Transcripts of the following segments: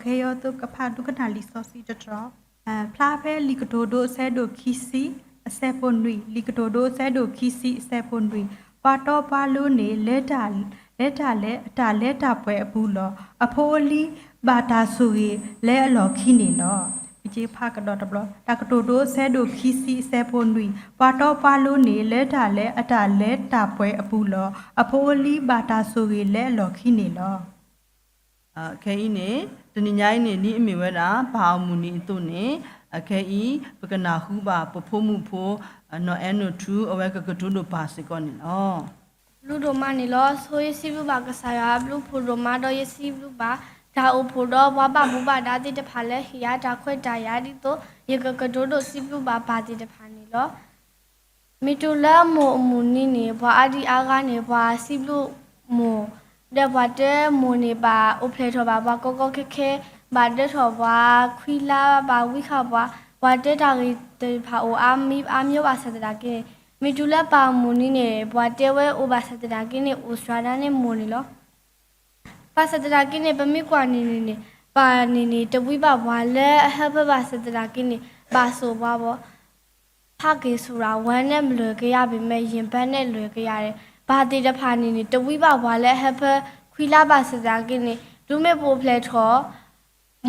ကစၢ်ယွၤကလုၢ်ကထါကစီၣ်ခဲအံၤ ယွၤကလုၢ်ကထါလံာ်စီဆှံတတြၢၤ, ဖျါဖဲလံာ်ကတိၤဒိအဆၢဒိၣ်ခံဆံအဆၢဖိနွံ, လံာ်ကတိၤဒိအဆၢဒိၣ်ခံဆံအဆၢဖိနွံ, ပှၤတီပှၤလိၤန့ၣ် လဲၤတၢ်လၢအတၢ်လၢတၢ်ပှဲၤအပူၤလီၤ. အဖိအလံၤဘၣ်တၢ်ဆိၣ်ဂ့ၤလၢအလီၢ်ခံန့ၣ်လီၤ. ကဖးကဒီးတဘျီ, တၢ်ကတိၤဒိအဆၢဒိၣ်ခံဆံအဆၢဖိနွံ, ပှၤတီပှၤလိၤန့ၣ် လဲၤတၢ်လၢအတၢ်လၢတၢ်ပှဲၤအပူၤလီၤ. အဖိအလံၤဘၣ်တၢ်ဆိၣ်ဂ့ၤလၢအလီၢ်ခံန့ၣ်လီၤ. ခဲအံၤန့ၣ် တနံၤညါအံၤန့ၣ် ဒ်အမ့ၢ်ဝဲဒၣ် ပၢ်အမုၢ်နံၤအသိးန့ၣ်, အခဲအံၤ ပကနၢ်ဟူဘၣ်ပဖိမုၣ်ဖိ နီၢ်အဲၣ်နိၣ်ထူ အဝဲကကတိၤဒိၣ်ပၢ်စ့ၢ်ကီးန့ၣ်လီၤ. ဘျုးဒိၣ်မးန့ၣ်လီၤ. ဆိယစံးဘျုးဘၣ်ကစၢ်ယွၤအဘျုးဖှိၣ်ဒိၣ်မးဒီး ယစံးဘျုးဘၣ် တၢ်အိၣ်ဖှိၣ်ဒီးပှၤဘၣ်မူဘၣ်ဒါသ့ၣ်တဖၣ်လၢဟ့ၣ်ယၤတၢ်ခွဲးတၢ်ယာ်ဒ်သိး ယကကတိၤဒိၣ်စံးဘျုးဘၣ်ပၢ်သ့ၣ်တဖၣ်န့ၣ်လီၤ. မ့ၢ်တုၤလၢမိၢ်အမုၢ်နံၤန့ၣ် ပှၤအါဒံအါဂၤန့ၣ် ပှၤစံးဘျုးမိၢ်, ဒီးပှၤတဲမိၢ်န့ၣ် ဘၣ်အိၣ်ဖျဲၣ်ထီၣ်ဘၣ်ပှၤကီကီခဲခဲ, ဘၣ်ဒၢထီၣ်ပှၤခွံလါ, ဘၣ်ဝံဃာ်ပှၤ, ပှၤတဲတၢ်ဂ့ၢ်သ့ၣ်တဖၣ်အိၣ်အါမံၤအါမံၤဘၣ်ဆၣ်သနာ်က့န့ၣ်, မ့ၢ်တုၤလၢပၢ်အမုၢ်နံၤန့ၣ် ပှၤတဲဝဲအိၣ်ဘၣ်ဆၣ်သနာ်က့န့ၣ် အိၣ်စှၤဒၣ်န့ၢ်မိၢ်န့ၣ်လီၤ. ဘၣ်ဆၣ်သနာ်က့န့ၣ် ပမ့ၢ်ကွၢ်န့ၣ်န့ၣ်န့ၣ် ပၢ်န့ၣ်န့ၣ် တဝံဘၣ်ပှၤလၢအဟၢဖၢဘၣ်ဆၣ်သနာ်က့န့ၣ် ဘၣ်စိာ်ပှၤဘၣ် ဖးက့ၤဆူရၤ ဝဲန့ၣ်လွဲၢ်ကယၤ ပမ့ၢ်ယံၤဘၣ်န့ၣ်လွဲၢ်ကယၤဒီး ပၢ်သ့ၣ်တဖၣ်န့ၣ်န့ၣ် တဝံဘၣ်ပှၤလၢအဟၢဖၢခွံလါဘၣ်ဆၣ်သနာ်က့န့ၣ် တုၤမ့ၢ်ပအိၣ်ဖျဲၣ်ထီၣ်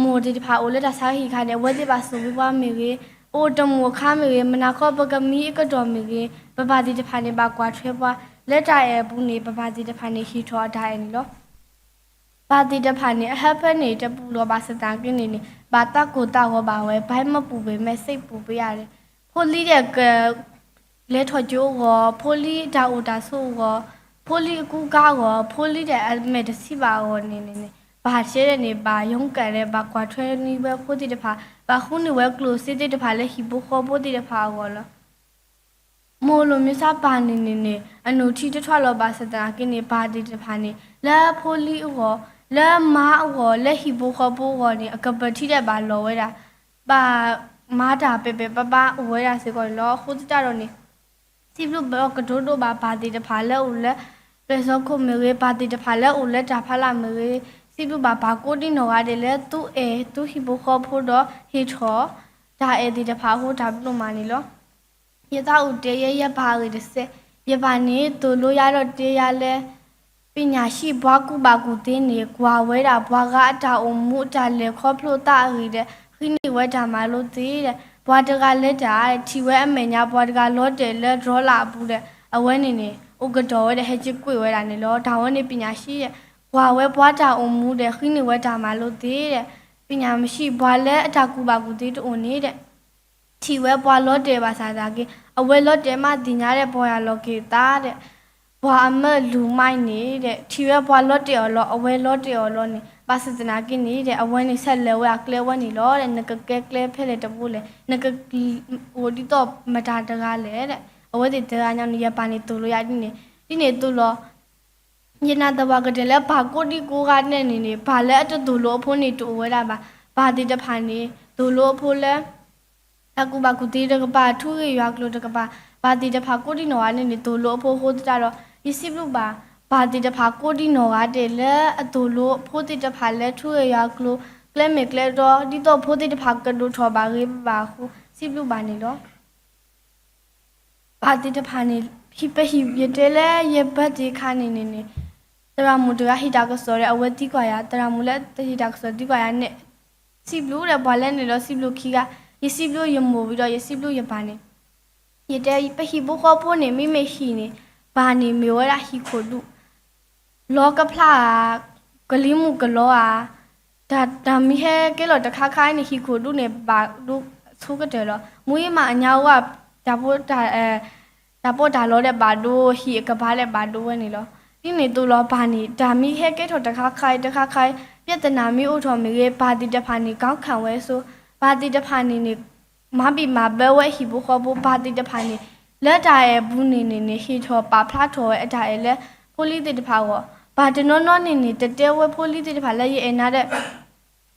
မိၢ်သ့ၣ်တဖၣ်အိၣ်လၢတၢ်ဆါဟံၣ်အခါန့ၣ် အဝဲသ့ၣ်ဘၣ်စိာ်ဝံပှၤမ့ၢ်ဂ့ၤ, အိၣ်တမူးအခါမ့ၢ်ဂ့ၤ, မုၢ်နၤခီပကမံအကတီၢ်မ့ၢ်ဂ့ၤ, ပပၢ်သ့ၣ်တဖၣ်န့ၣ် ဘၣ်ကွၢ်ထွဲပှၤ လၢတၢ်အဲၣ်အပူၤန့ၣ် ပပၢ်သ့ၣ်တဖၣ်န့ၣ် ဟ့ၣ်ထီၣ်အတၢ်အဲၣ်န့ၣ်လီၤ. ပၢ်သ့ၣ်တဖၣ်န့ၣ် အဟၢဖၢန့ၣ် တပူၤလီၤဘၣ်ဆၣ်သနာ်က့န့ၣ်န့ၣ် ဘၣ်သးကိၢ်သးဂီၤဘၣ်ဝဲ ဘၣ်မ့ၢ်ပူၤပ့ၤမဲာ်စ့းပူၤပ့ၤယၤဒီး ဖိလံၤဒီးက လဲၤထီၣ်ကၠိအဂီၢ်, ဖိလံၤတၢ်အိၣ်တၢ်ဆိးအဂီၢ်, ဖိလံၤအကူအကၤအဂီၢ်, ဖိလံၤဒီးအမဲာ်တဆံးဘၣ်အဂီၢ်န့ၣ်န့ၣ်န့ၣ် ပၢ်ဆဲးန့ၣ် ဘၣ်ယီကဲးဒီး ဘၣ်ကွၢ်ထွဲန့ၢ်ဝဲဖိသ့ၣ်တဖၣ်, ဘၣ်ဃုန့ၢ်ဝဲကျိၣ်စ့သ့ၣ်တဖၣ်လၢဟံၣ်ဖိဃီဖိသ့ၣ်တဖၣ်အဂီၢ်လီၤ. မိၢ်လိၣ်မ့ၢ်ဆါပၢ်န့ၣ်န့ၣ်န့ၣ် အနီၢ်ထံတထွဲလီၤဘၣ်ဆၣ်သနာ်က့န့ၣ် ပၢ်သ့ၣ်တဖၣ်န့ၣ် လၢဖိလံၤအဂီၢ်, လၢမါအဂီၢ်, လၢဟံၣ်ဖိဃီဖိအဂီၢ်န့ၣ် အကပၢၤထံဒီးဘၣ်လီၤဝဲဒၣ် ဘၣ်မၤတၢ်ပဲာ်ပဲာ်ပါပါအိၣ်ဝဲဒၣ်စ့ၢ်ကီးန့ၣ်လီၤ. အဃိသတးဒီးန့ၣ် စံးဘျုးဘၣ်ကတိၤဒိၣ်ဘၣ်ပၢ်သ့ၣ်တဖၣ်လၢအိၣ်လၢ ပျဲၢ်စီခိၣ်မ့ၢ်ဂ့ၤ, ပၢ်သ့ၣ်တဖၣ်လၢအိၣ်လၢတၢ်ဖးလၢ်မ့ၢ်ဂ့ၤ, စံးဘျုးဘၣ်ပၢ်ကိးဒံနီၢ်ဂၤဒဲးလၢသုအဲၣ်သုဟံၣ်ဖိဃီဖိဒီးဟ့ၣ်ထီၣ် တၢ်အဲၣ်သ့ၣ်တဖၣ်အဃိ တၢ်ဘျုးမးန့ၣ်လီၤ. ယသးအိၣ်တဲယဲ ယပၢ်အဂ့ၢ်တစဲး, ယပၢ်န့ၣ် သိၣ်လိယၤဒီးတဲယၤလၢ ပညာရှိ ပှၤကူၣ်ဘၣ်ကူၣ်သ့န့ၣ် ကွၢ်ဝဲဒၣ်ပှၤဂၤအတၢ်အိၣ်မူအတၢ်လဲၤခီဖျိသးအဂ့ၢ်ဒီး ဃ့န့ၢ်ဝဲတၢ်မၤလိသ့ဒီး ပှၤတဂၤလဲၤတၢ် ထံၣ်ဝဲအမဲာ်ညါ ပှၤတဂၤလီၤတဲာ်လၢဒြီလၢ်အပူၤဒီး အဝဲန့ၣ်န့ၣ် အိၣ်ကတီၢ်ဝဲဒီး ဟဲက့ၤကွံာ်ဝဲဒၣ်န့ၣ်လီၤ. တၢ်ဝဲန့ၣ် ပညာရှိ ကွၢ်ဝဲပှၤတၢ်အိၣ်မူဒီး ဃ့န့ၢ်ဝဲတၢ်မၤလိသ့ဒီး ပညာမရှိ ပှၤလၢအတၢ်ကူၣ်ဘၣ်ကူၣ်သ့တအိၣ်န့ၣ်ဒီး ထံၣ်ဝဲပှၤလီၤတဲာ်ဘၣ်ဆၣ်သနာ်က့ အဝဲလီၤတဲာ်မးသ့ၣ်ညါဒီး ပီၢ်ယၢ်လီၤက့ၤသးဒီး ပှၤအမၢလူၤမါန့ၣ်ဒီး ထံၣ်ဝဲပှၤလီၤတဲာ်အီၤလီၤ အဝဲလီၤတဲာ်အီၤလီၤန့ၣ် ဘၣ်ဆၣ်သနာ်က့န့ၣ်ဒီး အဝဲန့ၣ် ဆဲးလဲၤဝဲအကျဲဝဲန့ၣ်လီၤဒီး နကကဲကျဲဖဲလဲၣ်တဘိလဲၣ် နကအိၣ်ဒ်သိးမတၤတဂၤလဲၣ်ဒီး အဝဲသ့ၣ်တဲအညီန့ၣ် ယပၢ်န့ၣ်သိၣ်လိယၤဒ်န့ၣ် ဒ်န့ၣ်အသိးလီၤ. ယနာ်သပှၢ်ကတၢၢ်လၢပၢ်ကိးဒံကိးဂၤဒဲးန့ၣ်န့ၣ် ပၢ်လၢအတသိၣ်လိအဖိန့ၣ်တအိၣ်ဝဲဒၣ်ဘၣ်. ပၢ်သ့ၣ်တဖၣ်န့ၣ် သိၣ်လိအဖိလၢ တၢ်ကူၣ်ဘၣ်ကူၣ်သ့တကပၤ ထူဂ့ၢ်ယွၤကျိာ်တကပၤ ပၢ်သ့ၣ်တဖၣ်ကိးဒံနီၢ်ဂၤဒဲးန့ၣ် သိၣ်လိအဖိအဃိသတးဒီး ယစံးဘျုးဘၣ် ပၢ်သ့ၣ်တဖၣ်ကိးဒံနီၢ်ဂၤဒဲးလၢအသိၣ်လိဖိသ့ၣ်တဖၣ်လၢထူဂ့ၢ်ယွၤကျိာ် ကျဲမ့ၢ်ကျဲတီ ဒ်သိးဖိသ့ၣ်တဖၣ်ကဒိၣ်ထီၣ်ဘၣ်ဂ့ၤဘၣ်အဃိ စံးဘျုးဘၣ်န့ၣ်လီၤ. ပၢ်သ့ၣ်တဖၣ်န့ၣ် ဟံၣ်ပဟံၣ်ယတဲလၢယဘၢၣ်သ့ၣ်ခါန့ၣ်န့ၣ်န့ၣ် သရၣ်မုၣ်တဂၤဟ့ၣ်တၢ်ကစီၣ်ဒီး အဝဲသံကွၢ်ယၤ သရၣ်မုၣ်လၢဟ့ၣ်တၢ်ကစီၣ်သံကွၢ်ယၤန့ၣ် စံးဘျုးဒီးပှၤလဲၣ်န့ၣ်ဒီး စံးဘျုးခံဂၤ ယစံးဘျုးယမိၢ်ဝံၤဒီး ယစံးဘျုးယပၢ်န့ၣ် ယတဲ ပဟံၣ်ဖိဃီဖိန့ၣ် မ့မ့ၢ်ဟံၣ်န့ၣ် ပၢ်န့ၣ် မ့ၢ်ဝဲဒၣ်ဟံၣ်ခိၣ်ဒူၣ် လီကဖျါ ကလံၤမုၢ်ကလီဧါ, တၢ်မံၤဟဲကဲလီၤတခါခါအံၤန့ၣ် ဟံၣ်ခိၣ်ဒူၣ်န့ၣ် ဘၣ်ဒိဆူကတၢၢ်လီၤ. မူယမးအညါဝဲ တၢ်ဖိ တၢ်ပီးတၢ်လီဒီးဘၣ်ဒိ ဟံၣ်အကပၤဒီးဘၣ်ဒိဝဲန့ၣ်လီၤ. ဒ်န့ၣ်အသိးလီၤ ပၢ်န့ၣ် တၢ်မံၤဟဲကဲထီၣ်တခါခါအံၤ တခါခါအံၤ ပြဿနာမ့ၢ်အိၣ်ထီၣ်မ့ၢ်ဂ့ၤ ပၢ်သ့ၣ်တဖၣ်န့ၣ် ကီၣ်ခၣ်ဝဲဆိ ပၢ်သ့ၣ်တဖၣ်န့ၣ်န့ၣ် မၤဘံၣ်မၤဘၢဝဲဟံၣ်ဖိဃီဖိ ပၢ်သ့ၣ်တဖၣ်န့ၣ် လၢတၢ်အဲၣ်အပူၤန့ၣ်န့ၣ်န့ၣ် ဟ့ၣ်ထီၣ်ပာ်ဖျါထီၣ်ဝဲအတၢ်အဲၣ်လၢ ဖိလံၤသ့ၣ်တဖၣ်အဂီၢ် ပၢ်တနီၤနီၤန့ၣ်န့ၣ် တတဲဝဲဖိလံၤသ့ၣ်တဖၣ်လၢယအဲၣ်နၤဒီး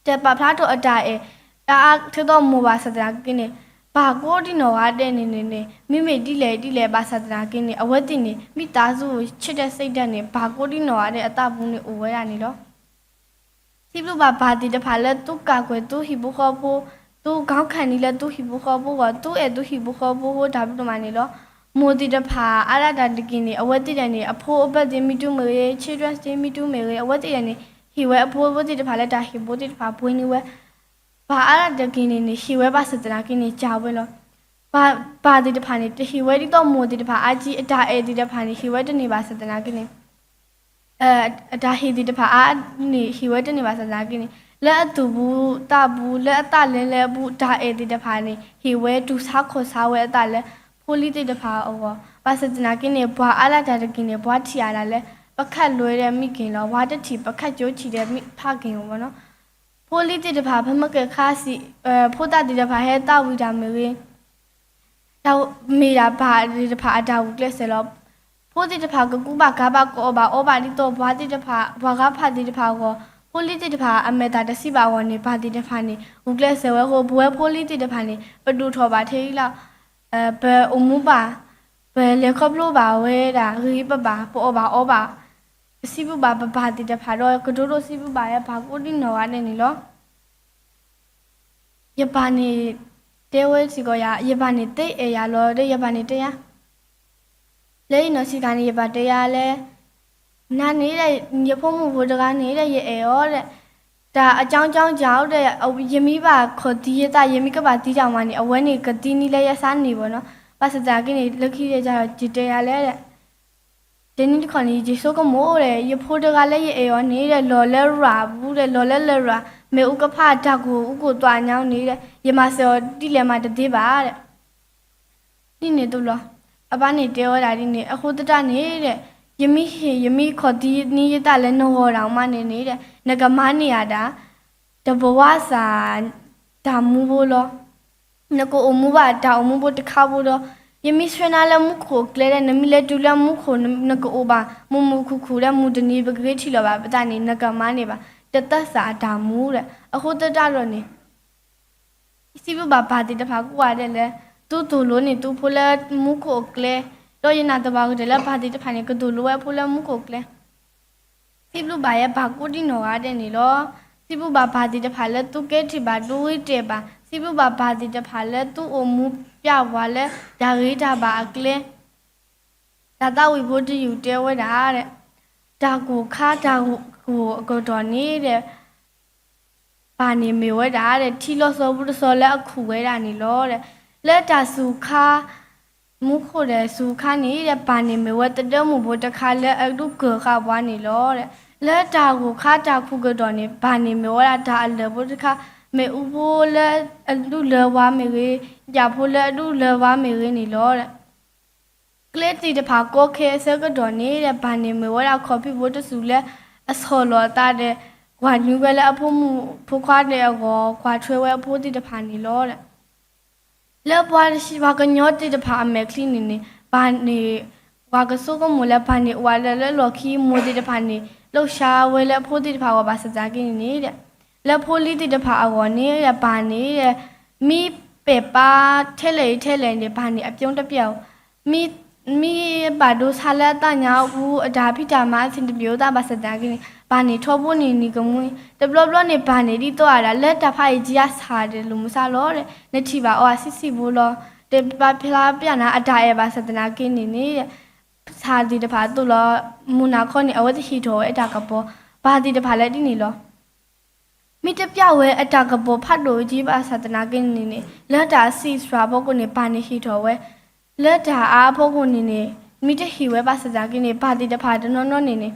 တပာ်ဖျါထီၣ်အတၢ်အဲၣ် အါအါထဲသိးမိၢ်ဘၣ်ဆၣ်သနာ်က့န့ၣ် ပၢ်ကိးဒံနီၢ်ဂၤဒဲးန့ၣ်န့ၣ်န့ၣ် မ့မ့ၢ်ဒ်လဲၣ်ဒ်လဲၣ်ဘၣ်ဆၣ်သနာ်က့န့ၣ် အဝဲသ့ၣ်န့ၣ် မ့ၢ်သးစူၤဆ့တၢ်စံးတၢ်န့ၣ် ပၢ်ကိးဒံနီၢ်ဂၤဒဲးအသးပူၤန့ၣ်အိၣ်ဝဲဒၣ်န့ၣ်လီၤ. စံးဘျုးဘၣ်ပၢ်သ့ၣ်တဖၣ်လၢသုကၢ်ကွဲၤသုဟံၣ်ဖိဃီဖိ, သုကီခဲနံၤလၢသုဟံၣ်ဖိဃီဖိအဂီၢ်, သုအဲၣ်သုဟံၣ်ဖိဃီဖိအဃိ တၢ်ဘျုးဒိၣ်မးန့ၣ်လီၤ. မိၢ်သ့ၣ်တဖၣ်အါဒၣ်တၢ်တက့ၢ်န့ၣ် အဝဲသ့ၣ်ဒၣ်န့ၣ် အဖိအ birthday မ့ၢ်တုၤမ့ၢ်ဂ့ၤ, Children's Day မ့ၢ်တုၤမ့ၢ်ဂ့ၤ, အဝဲသ့ၣ်ဒၣ်န့ၣ် ဟ့ၣ်ဝဲအဖိအဝဲသ့ၣ်တဖၣ်လၢတၢ်ဟ့ၣ်ဘိသ့ၣ်တဖၣ်ပှ့ၤန့ၢ်ဝဲ ပၢ်အါဒၣ်တက့ၢ်န့ၣ်န့ၣ် ဟ့ၣ်ဝဲဘၣ်ဆၣ်သနာ်က့န့ၣ် ကၢ်ဝဲလီၤ. ပၢ်သ့ၣ်တဖၣ်န့ၣ် တဟ့ၣ်ဝဲဒ်သိးမိၢ်သ့ၣ်တဖၣ်အါကံ, အတၢ်အဲၣ်သ့ၣ်တဖၣ်န့ၣ် ဟ့ၣ်ဝဲတန့ၢ်ဘၣ်ဆၣ်သနာ်က့န့ၣ် အတၢ်ဟ့ၣ်သ့ၣ်တဖၣ်အါန့ၣ် ဟ့ၣ်ဝဲတန့ၢ်ဘၣ်ဆၣ်သနာ်က့န့ၣ် လၢအသူၣ်ပူၤသးပူၤ လၢအသးလဲၤလဲၤအပူၤ တၢ်အဲၣ်သ့ၣ်တဖၣ်န့ၣ် ဟ့ၣ်ဝဲတူၢ်ဆါခီၣ်ဆါဝဲအသးလၢ ဖိလံၤသ့ၣ်တဖၣ်အဂီၢ် ဘၣ်ဆၣ်သနာ်က့န့ၣ် ပှၤအါဒၣ်တၢ်တက့ၢ်န့ၣ် ပှၤထံၣ်အါဒၣ်လၢ ပခၣ်လွဲဒီးမံက့ၤလီၤ, ပှၤတထံၣ်ပခၣ်ကၠိထံၣ်ဒီးမံဖးက့ၤအီၤဘၣ်နီၤ. ဖိလံၤသ့ၣ်တဖၣ် ဖဲမ့ၢ်ကဲခါဆံး ဖိသၣ်သ့ၣ်တဖၣ်ဟဲသးဝံၤတၢ်မ့ၢ်ဂ့ၤ တၢ်မ့ၢ်ဒၣ်ပၢ်သ့ၣ်တဖၣ်အတၢ်ဂုာ်ကျဲးစၢးလီၤ. ဖိသ့ၣ်တဖၣ်ကကူဘၣ်ကၤဘၣ် ကအီၣ်ဘၣ်အီဘၣ်ဒ်သိးပှၤသ့ၣ်တဖၣ် ပှၤဂၤဖးသ့ၣ်တဖၣ်အဂီၢ် ဖိလံၤသ့ၣ်တဖၣ်အမဲာ်သၣ်တဆံးဘၣ်အဂီၢ်န့ၣ် ပၢ်သ့ၣ်တဖၣ်န့ၣ် ဂုာ်ကျဲးစၢးဝဲအဃိ ပဝဲဖိလံၤသ့ၣ်တဖၣ်န့ၣ် ပဒိၣ်ထီၣ်ဘၣ်ထဲအံၤလီၤ. ပအိၣ်မူဘၣ် ပလဲၤခီဖျိဘၣ်ဝဲဒၣ်ဂ့ၤပဘၣ် ပအီၣ်ဘၣ်အီဘၣ် ပစံးဘျုးဘၣ်ပပၢ်သ့ၣ်တဖၣ်ဒီး ကဒိးဒိးစံးဘျုးဘၣ်ဝဲပၢ်ကိးဒံနီၢ်ဂၤဒဲးန့ၣ်လီၤ. ယပၢ်န့ၣ် တဲဝဲစ့ၢ်ကီးယၤ ယပၢ်န့ၣ်သ့အဲၣ်ယၤလီၤဒီး ယပၢ်န့ၣ်တဲယၤ လၢယနီၢ်ဆံးခါန့ၣ် ယပၢ်တဲယၤလၢ နၤန့ၣ်ဒီး ယဖိမုၣ်ဖိတဂၤန့ၣ်ဒီး ယအဲၣ်အီၤဒီး တၢ်အကၠီကၠီကၠီဒီး ယမ့ၢ်ဘၣ်ခီၣ်သံယသး ယမ့ၢ်ကဘၣ်သံတၢ်မၤန့ၣ် အဝဲန့ၣ်ကသံန့ၣ်လၢယဆါန့ၣ်ဘၣ်နီၤ. ဘၣ်ဆၣ်သနာ်က့န့ၣ် လၢခံဒီးယတဲယၤလဲၣ် တနံၤတခီန့ၣ် ယဆိကမိၣ်ဒီး ယဖိတဂၤလၢယအဲၣ်အီၤန့ၣ်ဒီး လီၤလၢရၤပူၤဒီး လီၤလၢလရာ် မ့ၣ်အူကဖၣ်တၢ်ကိၢ်အူကိၢ်သွးညါန့ၣ်ဒီး ယမၤစၢၤအီၤဒ်လဲၣ်မးတသ့ဘၣ်ဒီး ဒ်န့ၣ်သိးလီၤ. အပၢ်န့ၣ်တဲဝဲဒၣ်ဒ်န့ၣ် အဃိသတးန့ၣ်ဒီး ယမ့ၢ်ဟ့ၣ် ယမ့ၢ်ခီၣ်သံန့ၢ်ယသးလၢနဂီၢ်ဒၣ်မးန့ၣ်န့ၣ်ဒီး နကမၤန့ၢ်ယၤဒၣ် တဘဝစၢ် တၢ်မူဖိလီၤ. နကအိၣ်မူဘၣ်တၢ်အိၣ်မူဖိတခါဖိဒီး ယမ့ၢ်ဆှၢနၤလၢမူခိၣ်အကျဲဒီး နမ့ၢ်လဲၤတုၤလၢမူခိၣ် နကအိၣ်ဘၣ် မုာ်မုာ်ခုၣ်ခုၣ်ဒီး မုၢ်တနံၤပကဂ့ၤထံၣ်လိာ်ဘၣ်ပသးန့ၣ် နကမၤန့ၢ်ဘၣ် တသးစၢ်အတၢ်မူဒီး အဃိသတးဒီးန့ၣ် စံးဘျုးဘၣ်ပၢ်သ့ၣ်တဖၣ်ကိးဂၤဒဲးလၢ သုသိၣ်လိန့ၢ်သုဖိလၢမူခိၣ်အကျဲ, ဒီးယနာ်သပှၢ်ကတၢၢ်လၢပၢ်သ့ၣ်တဖၣ်န့ၣ် ကသိၣ်လိဝဲအဖိလၢမူခိၣ်အကျဲ. စံးဘျုးဘၣ်ယဲပၢ်ကိးဒံနီၢ်ဂၤဒဲးန့ၣ်လီၤ. စံးဘျုးဘၣ်ပၢ်သ့ၣ်တဖၣ်လၢသုကဲထီၣ်ဘၣ် သုဂ့ၤတဲာ်ဘၣ်, စံးဘျုးဘၣ်ပၢ်သ့ၣ်တဖၣ်လၢသုအိၣ်မူပျဲဝဲလၢတၢ်ဂ့ၤတၢ်ဘၣ်အကျဲ တၢ်သးဝံၣ်ဖိတယုၢ်တဲဝဲဒၣ်ဒီး တၢ်ကိၢ်ခါတၢ်ကိၢ်အကတီၢ်န့ၣ်ဒီး ပၢ်န့ၣ်မ့ၢ်ဝဲဒၣ်ဒီး ထံလီၤစီၤပူၤတစီၤလၢအခူၣ်ဝဲဒၣ်န့ၣ်လီၤဒီး လၢတၢ်စူၤခါ မူခိၣ်ဒီးစူၤခါန့ၣ်ဒီး ပၢ်န့ၣ်မ့ၢ်ဝဲသဒၢမုၣ်ဖိတခါလၢအဒုးကၢၢ်ဃာ်ပှၤန့ၣ်လီၤဒီး လၢတၢ်ဂိၢ်ခါတၢ်ခူၣ်ကတီၢ်န့ၣ် ပၢ်န့ၣ်မ့ၢ်ဝဲဒၣ်တၢ်အလၢၢ်ဖိတခါ မ့ၣ်အူဖိလၢအဒုးလၢပှၤမ့ၢ်ဂ့ၤ, ယၣ်ဖိလၢအဒုးလၢပှၤမ့ၢ်ဂ့ၤန့ၣ်လီၤဒီး ကျဲသ့ၣ်တဖၣ်ကီခဲအဆၢကတီၢ်န့ၣ်ဒီး ပၢ်န့ၣ်မ့ၢ်ဝဲဒၣ်ခီၣ်ဖံးဖိတစူၤလၢအဆီၣ်လီၤအသးဒီး ကွၢ်နုာ်ဝဲလၢအဖိမုၣ်ဖိခွါဒီးအဂီၢ် ကွၢ်ထွဲဝဲအဖိသ့ၣ်တဖၣ်န့ၣ်လီၤဒီး လၢပှၤ ပှၤကညီသ့ၣ်တဖၣ်အမဲာ်ချံန့ၣ်န့ၣ် ပၢ်န့ၣ် ပှၤကဆိကမိၣ်လၢပၢ်န့ၣ်အိၣ်ဝဲလၢလီၢ်ခံ မိၢ်သ့ၣ်တဖၣ်န့ၣ် လိၣ်ဆါဝဲလၢအဖိသ့ၣ်တဖၣ်အဂီၢ်ဘၣ်ဆၣ်သနာ်က့န့ၣ်န့ၣ်ဒီး လၢဖိလံၤသ့ၣ်တဖၣ်အဂီၢ်န့ၣ်ဒီး ပၢ်န့ၣ်ဒီး မ့ၢ်ပဲာ်ပၢ်ထဲလဲၣ်အံၤထဲလဲၣ်န့ၣ် ပၢ်န့ၣ်အပြုံးတပျဲၢ်အီၤ မ့ၢ် မ့ၢ်ဘၣ်ဒိဆါလၢအသးညါအပူၤ အတၢ်ဖံးတၢ်မၤအဆင်တပြေအသးဘၣ်ဆၣ်သနာ်က့န့ၣ် ပၢ်န့ၣ်ထီဘိန့ၣ်နံၤကမှံ တဘျီဘျီန့ၣ် ပၢ်န့ၣ်ဒ်သိးအဒၣ်လၢတၢ်ဖးအံၤကံအဆၣ်ဒီးလိာ်မုာ်ဆါလီၤဒီး နထံၣ်ဘၣ်အီၤအဆံးဆံးဖိလီၤ. တဘၣ်ဖျါပျၢ်နၤအတၢ်အဲၣ်ဘၣ်ဆၣ်သနာ်က့န့ၣ်န့ၣ် ဆၣ်သ့ၣ်တဖၣ်အသိးလီၤ. မုၢ်နၤခီန့ၣ် အဝဲသ့ၣ်ဟ့ၣ်ထီၣ်ဝဲအတၢ်ကပီၤ ပၢ်သ့ၣ်တဖၣ်လၢဒ်န့ၣ်လီၤ. မ့ၢ်တပျၢ်ဝဲအတၢ်ကပီၤဖးဒိၣ်ကံဘၣ်ဆၣ်သနာ်က့န့ၣ်န့ၣ် လၢတၢ်အဆံးစှၤအဖီခိၣ်န့ၣ် ပၢ်န့ၣ်ဟ့ၣ်ထီၣ်ဝဲ လၢတၢ်အါအဖီခိၣ်န့ၣ်န့ၣ် မ့ၢ်တဟ့ၣ်ဝဲဘၣ်ဆၣ်သနာ်က့န့ၣ် ပၢ်သ့ၣ်တဖၣ်တနီၤနီၤန့ၣ်န့ၣ်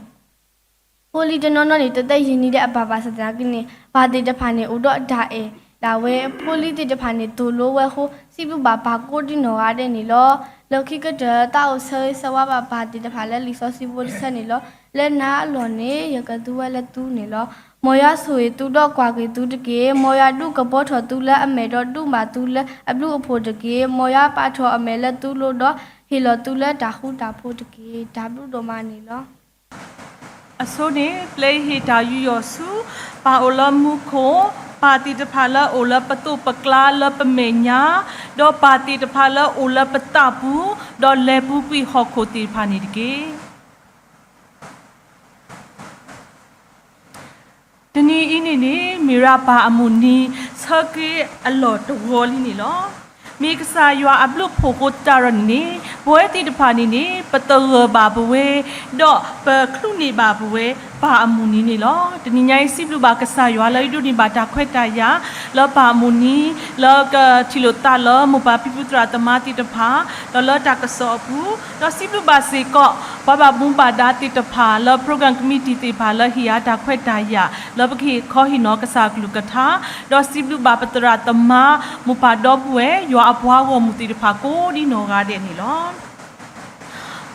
ဖိလံၤတနီၤနီၤန့ၣ် တသ့ယံာ်န့ၢ်ဒီးအပၢ်ဘၣ်ဆၣ်သနာ်က့န့ၣ် ပၢ်သ့ၣ်တဖၣ်န့ၣ် အိၣ်ဒီးတၢ်အဲၣ်ဒၣ်ဝဲ ဖိလံၤသ့ၣ်တဖၣ်န့ၣ် သိၣ်လိဝဲအဃိ စံးဘျုးဘၣ်ပၢ်ကိးဒံနီၢ်ဂၤဒဲးန့ၣ်လီၤ. လၢခံကတၢၢ် သးအိၣ်ဆၢဂ့ၤဆၢဝါဘၣ်ပၢ်သ့ၣ်တဖၣ်လၢလံာ်စီဆှံဖိတဆၢန့ၣ်လီၤ. လၢနၤအလီၢ်န့ၣ် ယကသူဝဲလၢသုန့ၣ်လီၤ. မ်ယွၤဆိၣ်ဂ့ၤသုဒီးကွၢ်က့ၤသုတက့ၢ်. မ်ယွၤဒုးကပီၤထီၣ်သုလၢအမဲာ်ဒီးဒုးဘၣ်သုလၢအဘျုးအဖှိၣ်တက့ၢ်. မ်ယွၤပာ်ထီၣ်အမဲာ်လၢသုလိၤဒီး ဟ့ၣ်လီၤသုလၢတၢ်ဃူတၢ်ဖိးတက့ၢ်. တၢ်ဘျုးဒိၣ်မးန့ၣ်လီၤ. အဆိန့ၣ် ပျဲဟ့ၣ်တၢ်ယူးယီၣ်ဆူ ပၢ်အိၣ်လၢမူခိၣ်, ပၢ်သ့ၣ်တဖၣ်လၢအအိၣ်လၢပသိးပကျါလၢပမဲာ်ညါ, ဒီးပၢ်သ့ၣ်တဖၣ်လၢအအိၣ်လၢပသးပူၤ, ဒီးလဲၤပူၤကွံာ်ဟီၣ်ခိၣ်သ့ၣ်တဖၣ်န့ၣ်တက့ၢ်. နံၤအံၤန့ၣ်န့ၣ် မ့ၢ်ဝဲဒၣ်ပၢ်အမုၢ်နံၤ ဆၢက့ၤအလီၢ်တဂီၤလံန့ၣ်လီၤ. မ့ၢ်ကစၢ်ယွၤအဘျုးအဖှိၣ်အဃိသတးဒီးန့ၣ်န့ၣ် ပဝဲသ့ၣ်တဖၣ်န့ၣ်န့ၣ် ပသဂၢၢ်ဘၣ်ပဝဲ ဒီးပချုးန့ၢ်ဘၣ်ပဝဲ ပၢ်အမုၢ်နံၤန့ၣ်လီၤ. တနံၤညါအံၤ စံးဘျုးဘၣ်ကစၢ်ယွၤလၢယဒိးန့ၢ်ဘၣ်တၢ်ခွဲးတၢ်ယာ် လၢပၢ်အမုၢ်နံၤ လၢကထံၣ်လိာ်သးလၢမိၢ်ပၢ်ဖံဖုသရၣ်သမါသ့ၣ်တဖၣ် ဒီးလၢတၢ်ကစီၣ်အပူၤ, ဒီးစံးဘျုးဘၣ်စ့ၢ်ကီး ပှၤဘၣ်မူဘၣ်ဒါသ့ၣ်တဖၣ် လၢ program committee သ့ၣ်တဖၣ် လၢဟ့ၣ်ယၤတၢ်ခွဲးတၢ်ယာ် လၢပကဟ့ၣ်ခီဟ့ၣ်နီၤကစၢ်အကလုၢ်ကထါ, ဒီးစံးဘျုးဘၣ်ပသရၣ်သမါ မိၢ်ပၢ်ဒီပုၢ်ဝဲၢ် ယွၤအပှၤဂီၢ်မုၢ်သ့ၣ်တဖၣ် ကိးဒ်နီၢ်ဂၤဒဲးန့ၣ်လီၤ.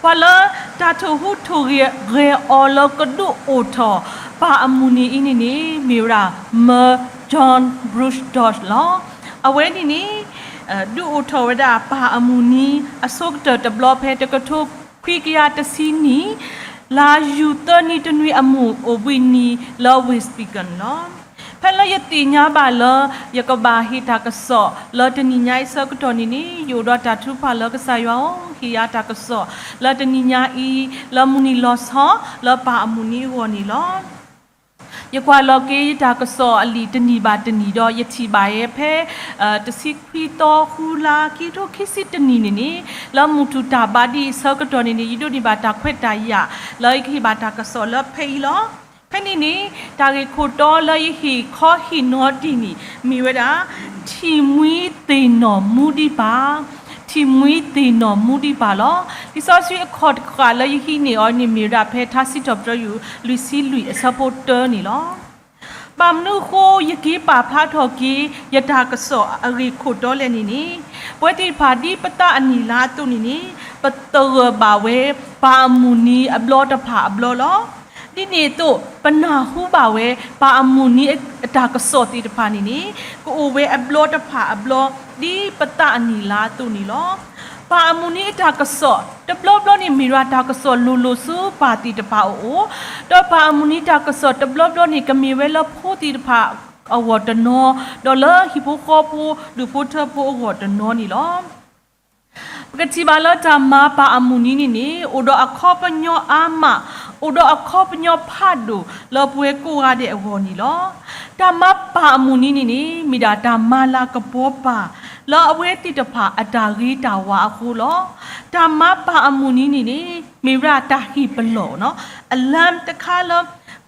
ပှၤလၢတၢ်ထိၣ်ဟူးထိၣ်ဂဲၤအီၤလၢကဒုးအိၣ်ထီၣ် ပၢ်အမုၢ်နံၤအံၤန့ၣ်န့ၣ် မ့ၢ်ဝဲဒၣ် Mrs John Bruce Dodge လီၤ. အဝဲန့ၣ်န့ၣ် ဒုးအိၣ်ထီၣ်ဝဲဒၣ်ပၢ်အမုၢ်နံၤ အဆိကတၢၢ်တဘျီဖဲ တကထိခွံကယၤတဆံနံၣ် လါယူၤသၢနွံတနွံအမုၢ်အိၣ်ဘှံးနံၤ လၢ West Beacon လီၤ. ဖဲလၢယသ့ၣ်ညါဘၣ်လၢ ယကဘၣ်ဟ့ၣ်တၢ်ကစီၣ်လၢတနံၤညါအံၤဆၢကတီၢ်န့ၣ်န့ၣ် ယအိၣ်ဒီးတၢ်ထုကဖၣ်လၢကစၢ်ယွၤဧၢ, ဟ့ၣ်ယၤတၢ်ကစီၣ်လၢတနံၤညါအံၤ လၢမုၢ်နံၤလီၤဆီ လၢပၢ်အမုၢ်နံၤအဂီၢ်န့ၣ်လီၤ. ယကွၢ်လီၤက့ၤယတၢ်ကစီၣ်အလံာ်တနံၤဘၣ်တနံၤဒီး ယထံၣ်ဘၣ်ယဲဖဲ တဆံခွံသီဃုလါ ခံကထိခံဆံတနံၣ်န့ၣ်န့ၣ် လၢမုၢ်ထူၣ်တၢ်ဘါဒ်အံၤဆၢကတီၢ်န့ၣ်န့ၣ် ယဒိးန့ၢ်ဘၣ်တၢ်ခွဲးတၢ်ယာ် လၢယကဟ့ၣ်ဘၣ်တၢ်ကစီၣ်လၢဖဲအံၤလီၤ. ဖဲန့ၣ်န့ၣ် တၢ်ဂ့ၢ်ခိၣ်တီလၢယဟ့ၣ်ခီဟ့ၣ်နီၤတ့ၢ်န့ၣ် မ့ၢ်ဝဲဒၣ် ထံၣ်မှံသ့ၣ်နီၣ်မူဒံးပၢ်, ထံၣ်မှံသ့ၣ်နီၣ်မူဒံးပၢ်လီၤ. လံာ်စီဆှံအခီၣ်တဃၣ်လၢယဟံးန့ၢ်အီၤန့ၣ် မ့ၢ်ဝဲဒၣ်ဖဲထါစံးထီၣ်ပတြၢၤယိၤ လွံၢ်ဆံလွံၢ်အဆၢဖိတၢန့ၣ်လီၤ. ဘၣ်မနုၤအဃိ ယက့ၤပာ်ဖျါထီၣ်က့ၤ ယတၢ်ကစီၣ်အဂ့ၢ်ခိၣ်တီလဲၣ်န့ၣ်န့ၣ် ပဝဲသ့ၣ်တဖၣ်ဒ်ပသးအနံၣ်လါအသိးန့ၣ်န့ၣ် ပသဂၢၢ်ဘၣ်ဝဲ ပၢ်အမုၢ်နံၤအဘျီတဖၣ်အဘျီလီၤ. ဒ်န့ၣ်အသိး ပနၢ်ဟူဘၣ်ဝဲ ပၢ်အမုၢ်နံၤအတၢ်ကစီၣ်သ့ၣ်တဖၣ်န့ၣ်န့ၣ် ကအိၣ်ဝဲအဘျီတဖၣ်အဘျီ ဒ်ပသးအနံၣ်လါအသိးန့ၣ်လီၤ. ပၢ်အမုၢ်နံၤအတၢ်ကစီၣ် တဘျီဘျီန့ၣ် မ့ၢ်ဝဲဒၣ်တၢ်ကစီၣ်လိၤလိၤဆူပၢ်သ့ၣ်တဖၣ်အအိၣ်, ဒီးပၢ်အမုၢ်နံၤတၢ်ကစီၣ်တဘျီဘျီန့ၣ် ကမ့ၢ်ဝဲလၢဖိသ့ၣ်တဖၣ်အဂီၢ်တနီၤ, ဒီးလၢဟံၣ်ဖိဃီဖိ ဒူၣ်ဖိထၢဖိအဂီၢ်တနီၤန့ၣ်လီၤ. ပကထံၣ်ဘၣ်လၢတၢ်မၤပၢ်အမုၢ်နံၤန့ၣ်န့ၣ် အိၣ်ဒီးအခီပညီအါမး, အိၣ်ဒီးအခီပညီဖးဒိၣ်လၢပဝဲကိးဂၤဒဲးအဂီၢ်န့ၣ်လီၤ. တၢ်မၤပၢ်အမုၢ်နံၤန့ၣ်န့ၣ် မ့ၢ်ဒၣ်တၢ်မၤလၤကပီၤပၢ် လၢအဝဲသ့ၣ်တဖၣ်အတၢ်ဂ့ၤတၢ်ဝါအဃိလီၤ. တၢ်မၤပၢ်အမုၢ်နံၤန့ၣ်န့ၣ် မ့ၢ်ဝဲဒၣ်တၢ်ဟ့ၣ်ပလီၢ် အလၢတခါလၢ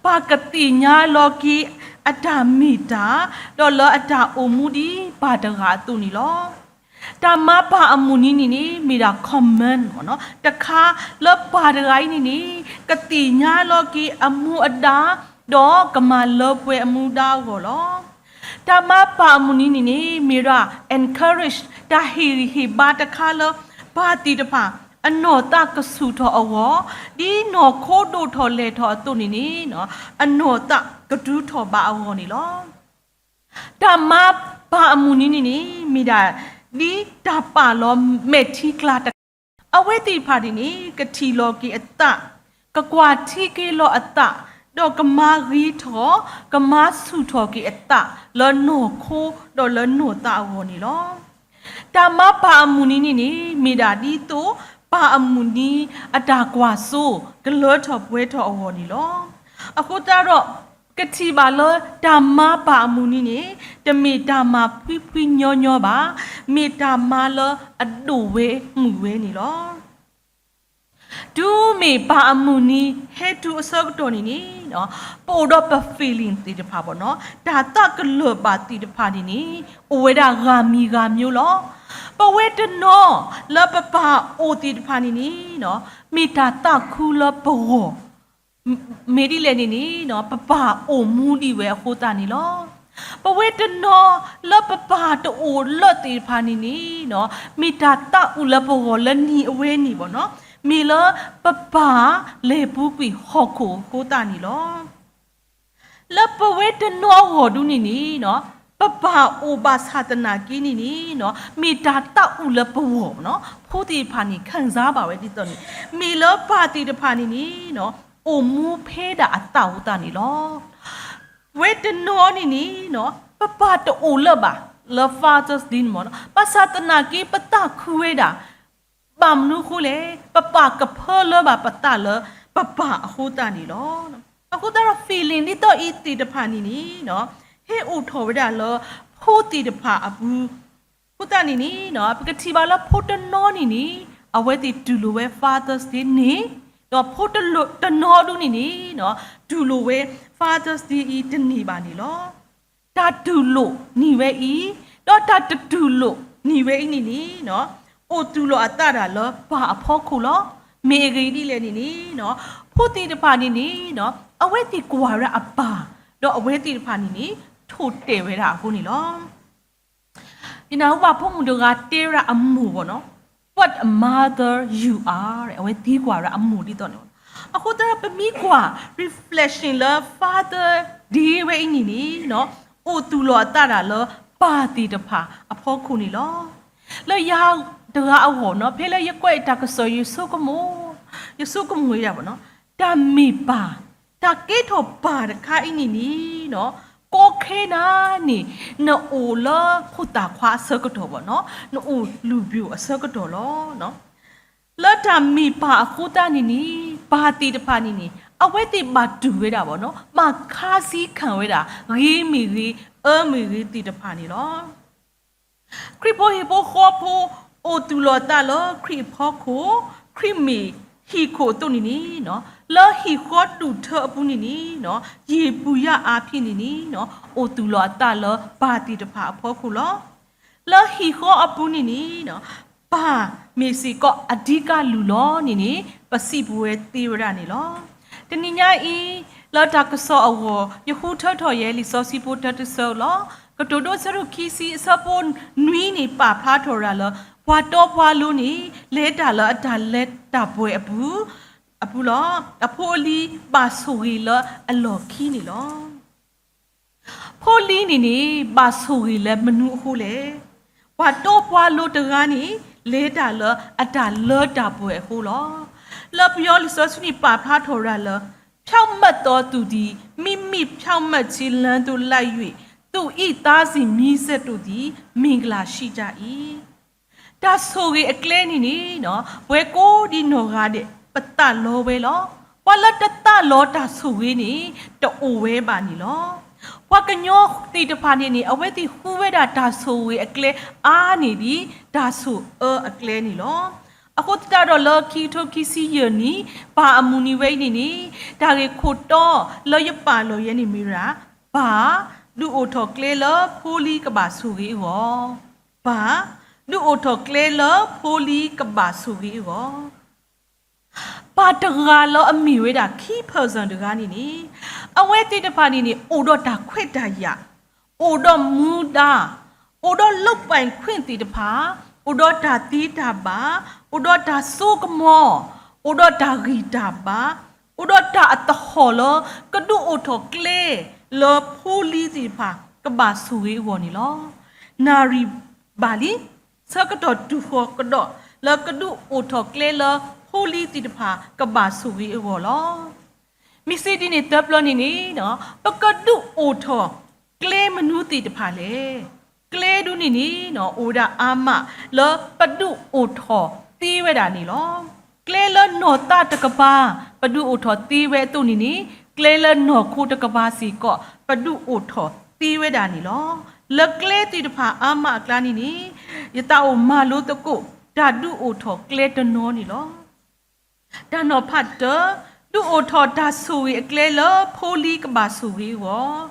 ပၢ်ကသ့ၣ်ညါလီၤက့ၤအတၢ်မ့ၢ်တၢ် ဒီးလၢအတၢ်အိၣ်မူဒ်ပၢ်တဂၤအသိးန့ၣ်လီၤ. တၢ်မၤပၢ်အမုၢ်နံၤန့ၣ်န့ၣ် မ့ၢ်ဒၣ် command တခါလၢပၢ်တဂၤအံၤန့ၣ်န့ၣ် ကသ့ၣ်ညါလီၤက့ၤအမူအဒါ ဒီးကမၤလၢပှဲၤအမူဒါအဂီၢ်လီၤ. တၢ်မၤပၢ်အမုၢ်နံၤန့ၣ်န့ၣ် မ့ၢ်ဒၣ် encourage တၢ်ဟ့ၣ်ဂံၢ်ဟ့ၣ်ဘါတခါလၢ ပၢ်သ့ၣ်တဖၣ် အနီၢ်သးကဆူၣ်ထီၣ်အဂီၢ်, ဒ်နီၢ်ခိဒိၣ်ထီၣ်လဲၢ်ထီၣ်အသိးန့ၣ်န့ၣ် အနီၢ်သးကတုၤထီၣ်ဘးအဂီၢ်န့ၣ်လီၤ. တၢ်မၤပၢ်အမုၢ်နံၤန့ၣ်န့ၣ် မ့ၢ်ဒၣ် ဒ်တၢ်ပာ်လီၤမဲာ်ထံကျါတခါ, အဝဲသ့ၣ်တဖၣ်န့ၣ်န့ၣ် ကထံၣ်လီၤက့ၤအသး, ကကွၢ်ထံက့ၤလီၤအသး, ဒီးကမၤဂ့ၤထီၣ်, ကမၤဆူၣ်ထီၣ်က့ၤအသး လၢနီၢ်ခိ ဒီးလၢနီၢ်သးအဂီၢ်န့ၣ်လီၤ. တၢ်မၤပၢ်အမုၢ်နံၤန့ၣ်န့ၣ် မ့ၢ်ဒၣ်ဒ်သိး ပၢ်အမုၢ်နံၤအတၢ်ကွၢ်စိ ကလၢထီၣ်ပှဲၤထီၣ်အဂီၢ်န့ၣ်လီၤ. အဃိသတးဒီး ကထံၣ်ဘၣ်လၢတၢ်မၤပၢ်အမုၢ်နံၤန့ၣ် တမ့ၢ်တၢ်မၤဖှံဖှံညီညီဘၣ်, မ့ၢ်တၢ်မၤလၢအဒိၣ်ဝဲမုၢ်ဝဲန့ၣ်လီၤ. တုၤမ့ၢ်ပၢ်အမုၢ်နံၤဟဲတုၤအဆၢကတီၢ်န့ၣ်န့ၣ် ပအိၣ်ဒီးပ feeling သ့ၣ်တဖၣ်ဘၣ်နီၤ, တၢ်သးကလၢၢ်ဘၣ်သ့ၣ်တဖၣ်န့ၣ်န့ၣ် အိၣ်ဝဲဒၣ်ဂၤမံၤဂၤမံၤလီၤ. ပဝဲတနီၤလၢပပၢ်အိၣ်သ့ၣ်တဖၣ်န့ၣ်န့ၣ် မ့ၢ်တၢ်သးခုလၢပဂီၢ် မ့ၢ်ဒ်လဲၣ်န့ၣ်န့ၣ် ပပၢ်အိၣ်မူဒံးဝဲအဃိသတးန့ၣ်လီၤ. ပဝဲတနီၤလၢပပၢ်တအိၣ်လၢသ့ၣ်တဖၣ်န့ၣ်န့ၣ် မ့ၢ်တၢ်သးအုးလၢပဂီၢ်လၢနံၤအဝဲန့ၣ်ဘၣ်နီၤ, မ့ၢ်လၢပပၢ်လဲၤပူၤကွံာ်ဟီၣ်ခိၣ်အဃိသတးန့ၣ်လီၤ. လၢပဝဲတနီၤအဂီၢ်ဒုန့ၣ်န့ၣ် ပပၢ်အိၣ်ဘၣ်ဆၣ်သနာ်က့န့ၣ်န့ၣ် မ့ၢ်တၢ်သးအုးလၢပဂီၢ်နီၤ, ဖိသ့ၣ်တဖၣ်န့ၣ် ခံစားဘၣ်ဝဲဒ်သိးန့ၣ် မ့ၢ်လၢပၢ်သ့ၣ်တဖၣ်န့ၣ်န့ၣ် အိၣ်မူဖဲဒၣ်အသးအဃိသတးန့ၣ်လီၤ. ပဝဲတနီၤန့ၣ်န့ၣ် ပပၢ်တအိၣ်လၢၤဘၣ် လၢ Father's Day န့ၣ်မ့ၢ်နီၤ, ဘၣ်ဆၣ်သနာ်က့ ပသးခုဝဲဒၣ် ဘၣ်မနုၤအဃိလဲၣ်, ပပၢ်ကဖၢလၢဘၣ်ပသးလၢပပၢ်အဃိသတးန့ၣ်လီၤ. အဃိသတးဒီး feeling ဒ်သိးအံၤသ့ၣ်တဖၣ်န့ၣ်န့ၣ် ဟ့ၣ်အိၣ်ထီၣ်ဝဲဒၣ်လၢ ဖိသ့ၣ်တဖၣ်အပူၤ, အဃိသတးန့ၣ်န့ၣ် ပကထံၣ်ဘၣ်လၢဖိတနီၤန့ၣ်န့ၣ် အဝဲသ့ၣ်တူၢ်လိာ်ဝဲ Father's Day န့ၣ်, ဒီးဖိတနီၤဒုန့ၣ်န့ၣ် တူၢ်လိာ်ဝဲ Father's Day အံၤတန့ၢ်ဘၣ်န့ၣ်လီၤ. တၢ်တူၢ်လိာ်န့ၢ်ဝဲအံၤ ဒီးတၢ်တတူၢ်လိာ်န့ၢ်ဝဲအံၤန့ၣ်န့ၣ် အိၣ်သူၣ်လီၤအသးဒၣ်လၢပၢ်အဖီခိၣ်လီၤ. မ့ၢ်အဂ့ၢ်ဒ်လဲၣ်န့ၣ်န့ၣ် ဖိသ့ၣ်တဖၣ်န့ၣ်န့ၣ် အဝဲသ့ၣ်ကွၢ်ဝဲဒၣ်အပၢ်, ဒီးအဝဲသ့ၣ်တဖၣ်န့ၣ်န့ၣ် ထိၣ်တဲာ်ဝဲဒၣ်အဃိန့ၣ်လီၤ. ယနၢ်ဟူဘၣ်ဖိမုၣ်တဂၤတဲဝဲဒၣ်အမိၢ်ဘၣ်နီၤ, What a mother you are, အဝဲသံကွၢ်ဝဲဒၣ်အမိၢ်ဒ်သိးန့ၣ်. အဃိသတးဒီးပမ့ၢ်ကွၢ် reflection လၢ Father Day ဝဲအံၤန့ၣ်န့ၣ် အိၣ်သူၣ်လီၤအသးဒၣ်လၢပၢ်သ့ၣ်တဖၣ်အဖီခိၣ်န့ၣ်လီၤ. လၢယၤတဂၤအဂီၢ်နီၤ ဖဲလၢယကွဲးတၢ်ကစီၣ် ယဆိကမိၣ်, ယဆိကမိၣ်ဝဲဒၣ်ဘၣ်နီၤ, တၢ်မ့ၢ်ပၢ်, တၢ်ကဲထီၣ်ပၢ်တခါအံၤန့ၣ်န့ၣ် ကီခဲနၤန့ၣ် နအိၣ်လၢခိၣ်သၣ်ခွါအဆၢကတီၢ်ဘၣ်နီၤ, နအိၣ်လုၢ်ပျိၢ်အဆၢကတီၢ်လီၤ. လၢတၢ်မ့ၢ်ပၢ်အဃိသတးန့ၣ်န့ၣ် ပၢ်သ့ၣ်တဖၣ်န့ၣ်န့ၣ် အဝဲသ့ၣ်ဘၣ်တူၢ်ဝဲဒၣ်ဘၣ်နီၤ, ဘၣ်ခါဆံးခၣ်ဝဲဒၣ် ဂ့ၤမ့ၢ်ဂ့ၤ အၢမ့ၢ်ဂ့ၤသ့ၣ်တဖၣ်န့ၣ်လီၤ. ခရံာ်ဖိဟံၣ်ဖိဃီဖိ အိၣ်သူၣ်လီၤသးလၢခရံာ်အဖီခိၣ်, ခရံာ်မ့ၢ်ဟံၣ်ခိၣ်အသိးန့ၣ်န့ၣ် လၢဟံၣ်ဃီဒူၣ်ထၢအပူၤန့ၣ်န့ၣ် ယ့ၣ်ပူၤယၢ်အါဖံးန့ၣ်န့ၣ် အိၣ်သူၣ်လီၤအသးလၢပၢ်သ့ၣ်တဖၣ်အဖီခိၣ်လီၤ. လၢဟံၣ်ဃီအပူၤန့ၣ်န့ၣ် ပၢ်မ့ၢ်စ့ၢ်ကီးအဓိကလူၢ်လီၤန့ၣ်န့ၣ် ပစံးပဝဲသ့ဝဲဒၣ်န့ၣ်လီၤ. တနံၤညါအံၤ လၢတၢ်ကစီၣ်အဂီၢ် ယဃုထၢထီၣ်ယဲလံာ်စီဆှံဖိတၢတဆၢလီၤ. ကတိၤဒိအဆၢဒိၣ်ခံဆံအဆၢဖိနွံန့ၣ် ပာ်ဖျါထီၣ်ဝဲဒၣ်လၢ ပှၤတီပှၤလိၤန့ၣ် လဲၤတၢ်လၢအတၢ်လၢတၢ်ပှဲၤအပူၤ အပူၤလီၤ. အဖိအလံၤဘၣ်ဆိၣ်ဂ့ၤလၢအလီၢ်ခံန့ၣ်လီၤ. ဖိလံၤန့ၣ်န့ၣ် ဘၣ်ဆိၣ်ဂ့ၤလၢမနုၤအဃိလဲၣ်. ပှၤတီပှၤလိၤတဂၤန့ၣ် လဲၤတၢ်လၢအတၢ်လၢတၢ်ပှဲၤအဃိလီၤ. လၢပယီၤလံာ်စီဆှံန့ၣ် ပာ်ဖျါထီၣ်ဝဲဒၣ်လၢ ဖြောင့်မတ်သောသူသည် မိမိဖြောင့်မတ်ခြင်းလမ်းသို့လိုက်၍ သူ့၏သားစဉ် မြေးဆက်တို့သည် မင်္ဂလာရှိကြ၏. တၢ်ဆိၣ်ဂ့ၤအကျဲန့ၣ်န့ၣ် ပဝဲကိးဒံနီၢ်ဂၤဒဲး ပသးလီဝဲလီၤ. ပှၤလၢတသးလီတၢ်ဆိၣ်ဂ့ၤန့ၣ် တအိၣ်ဝဲဘၣ်န့ၣ်လီၤ. ပှၤကညီသ့ၣ်တဖၣ်န့ၣ်န့ၣ် အဝဲသ့ၣ်ဃုဝဲဒၣ်တၢ်ဆိၣ်ဂ့ၤအကျဲအါန့ၢ်ဒံး တၢ်ဆိၣ်အၢအကျဲန့ၣ်လီၤ. အဃိသတးဒီးလၢခံကထိခံဆံယဲၢ်နံၣ် ပၢ်အမုၢ်နံၤဝဲအံၤန့ၣ်န့ၣ် တၢ်ဂ့ၢ်ခိၣ်တီလၢယပာ်လီၤယဲန့ၣ်မ့ၢ်ဝဲဒၣ် ပၢ် ဒုးအိၣ်ထီၣ်ကျဲလၢဖိလံၤကဘၣ်ဆိၣ်ဂ့ၤအဂီၢ်, ပၢ် ဒုးအိၣ်ထီၣ်ကျဲလၢဖိလံၤကဘၣ်ဆိၣ်ဂ့ၤအဂီၢ် ပၢ်တဂၤလၢအမ့ၢ်ဝဲဒၣ် key person တဂၤန့ၣ်န့ၣ် အဝဲသ့ၣ်တဖၣ်န့ၣ်န့ၣ် အိၣ်ဒီးတၢ်ခွဲးတၢ်ယာ်, အိၣ်ဒီးမူဒါ, အိၣ်ဒီးလုပ်ပိုင်ခွင့်သ့ၣ်တဖၣ်, အိၣ်ဒီးတၢ်သ့တၢ်ဘၣ်, အိၣ်ဒီးတၢ်စိကမီၤ, အိၣ်ဒီးတၢ်ဂံၢ်တၢ်ဘါ, အိၣ်ဒီးတၢ်အသဟီၣ်လၢ ကဒုးအိၣ်ထီၣ်ကျဲ လၢဖိလံၤသ့ၣ်တဖၣ် ကဘၣ်ဆိၣ်ဂ့ၤအဂီၢ်န့ၣ်လီၤ. နၣ်ရံၣ်ဘၣ်လံ ဆၢကတီၢ်တူၢ်ဃီၤကဒီး လၢကဒုးအိၣ်ထီၣ်ကျဲလၢဖိလံၤသ့ၣ်တဖၣ် ကဘၣ်ဆိၣ်ဂ့ၤအဂီၢ်လီၤ. မ့ၢ်စ့ၢ်ဒ်န့ၣ်သၢပျၢၤန့ၣ်န့ၣ် ပကဒုးအိၣ်ထီၣ်ကျဲမနုၤသ့ၣ်တဖၣ်လဲၣ်. ကျဲဒုန့ၣ်န့ၣ် အိၣ်ဝဲဒၣ်အါမး လၢပဒုးအိၣ်ထီၣ်သ့ဝဲဒၣ်န့ၣ်လီၤ. ကျဲလၢနီၢ်သးတကပၤ ပဒုးအိၣ်ထီၣ်သ့ဝဲအသိးန့ၣ်န့ၣ် ကျဲလၢနီၢ်ခိတကပၤစ့ၢ်ကီး ပဒုးအိၣ်ထီၣ်သ့ဝဲဒၣ်န့ၣ်လီၤ. လၢကျဲသ့ၣ်တဖၣ်အါမးအကျါန့ၣ်န့ၣ် ယသးအိၣ်မၤလိသကိး တၢ်ဒုးအိၣ်ထီၣ်ကျဲတနီၤန့ၣ်လီၤ. တၢ်နီၤဖးတၢ, ဒုးအိၣ်ထီၣ်တၢ်ဆိၣ်ဂ့ၤအကျဲလၢဖိလံၤကဘၣ်ဆိၣ်ဂ့ၤအဂီၢ်,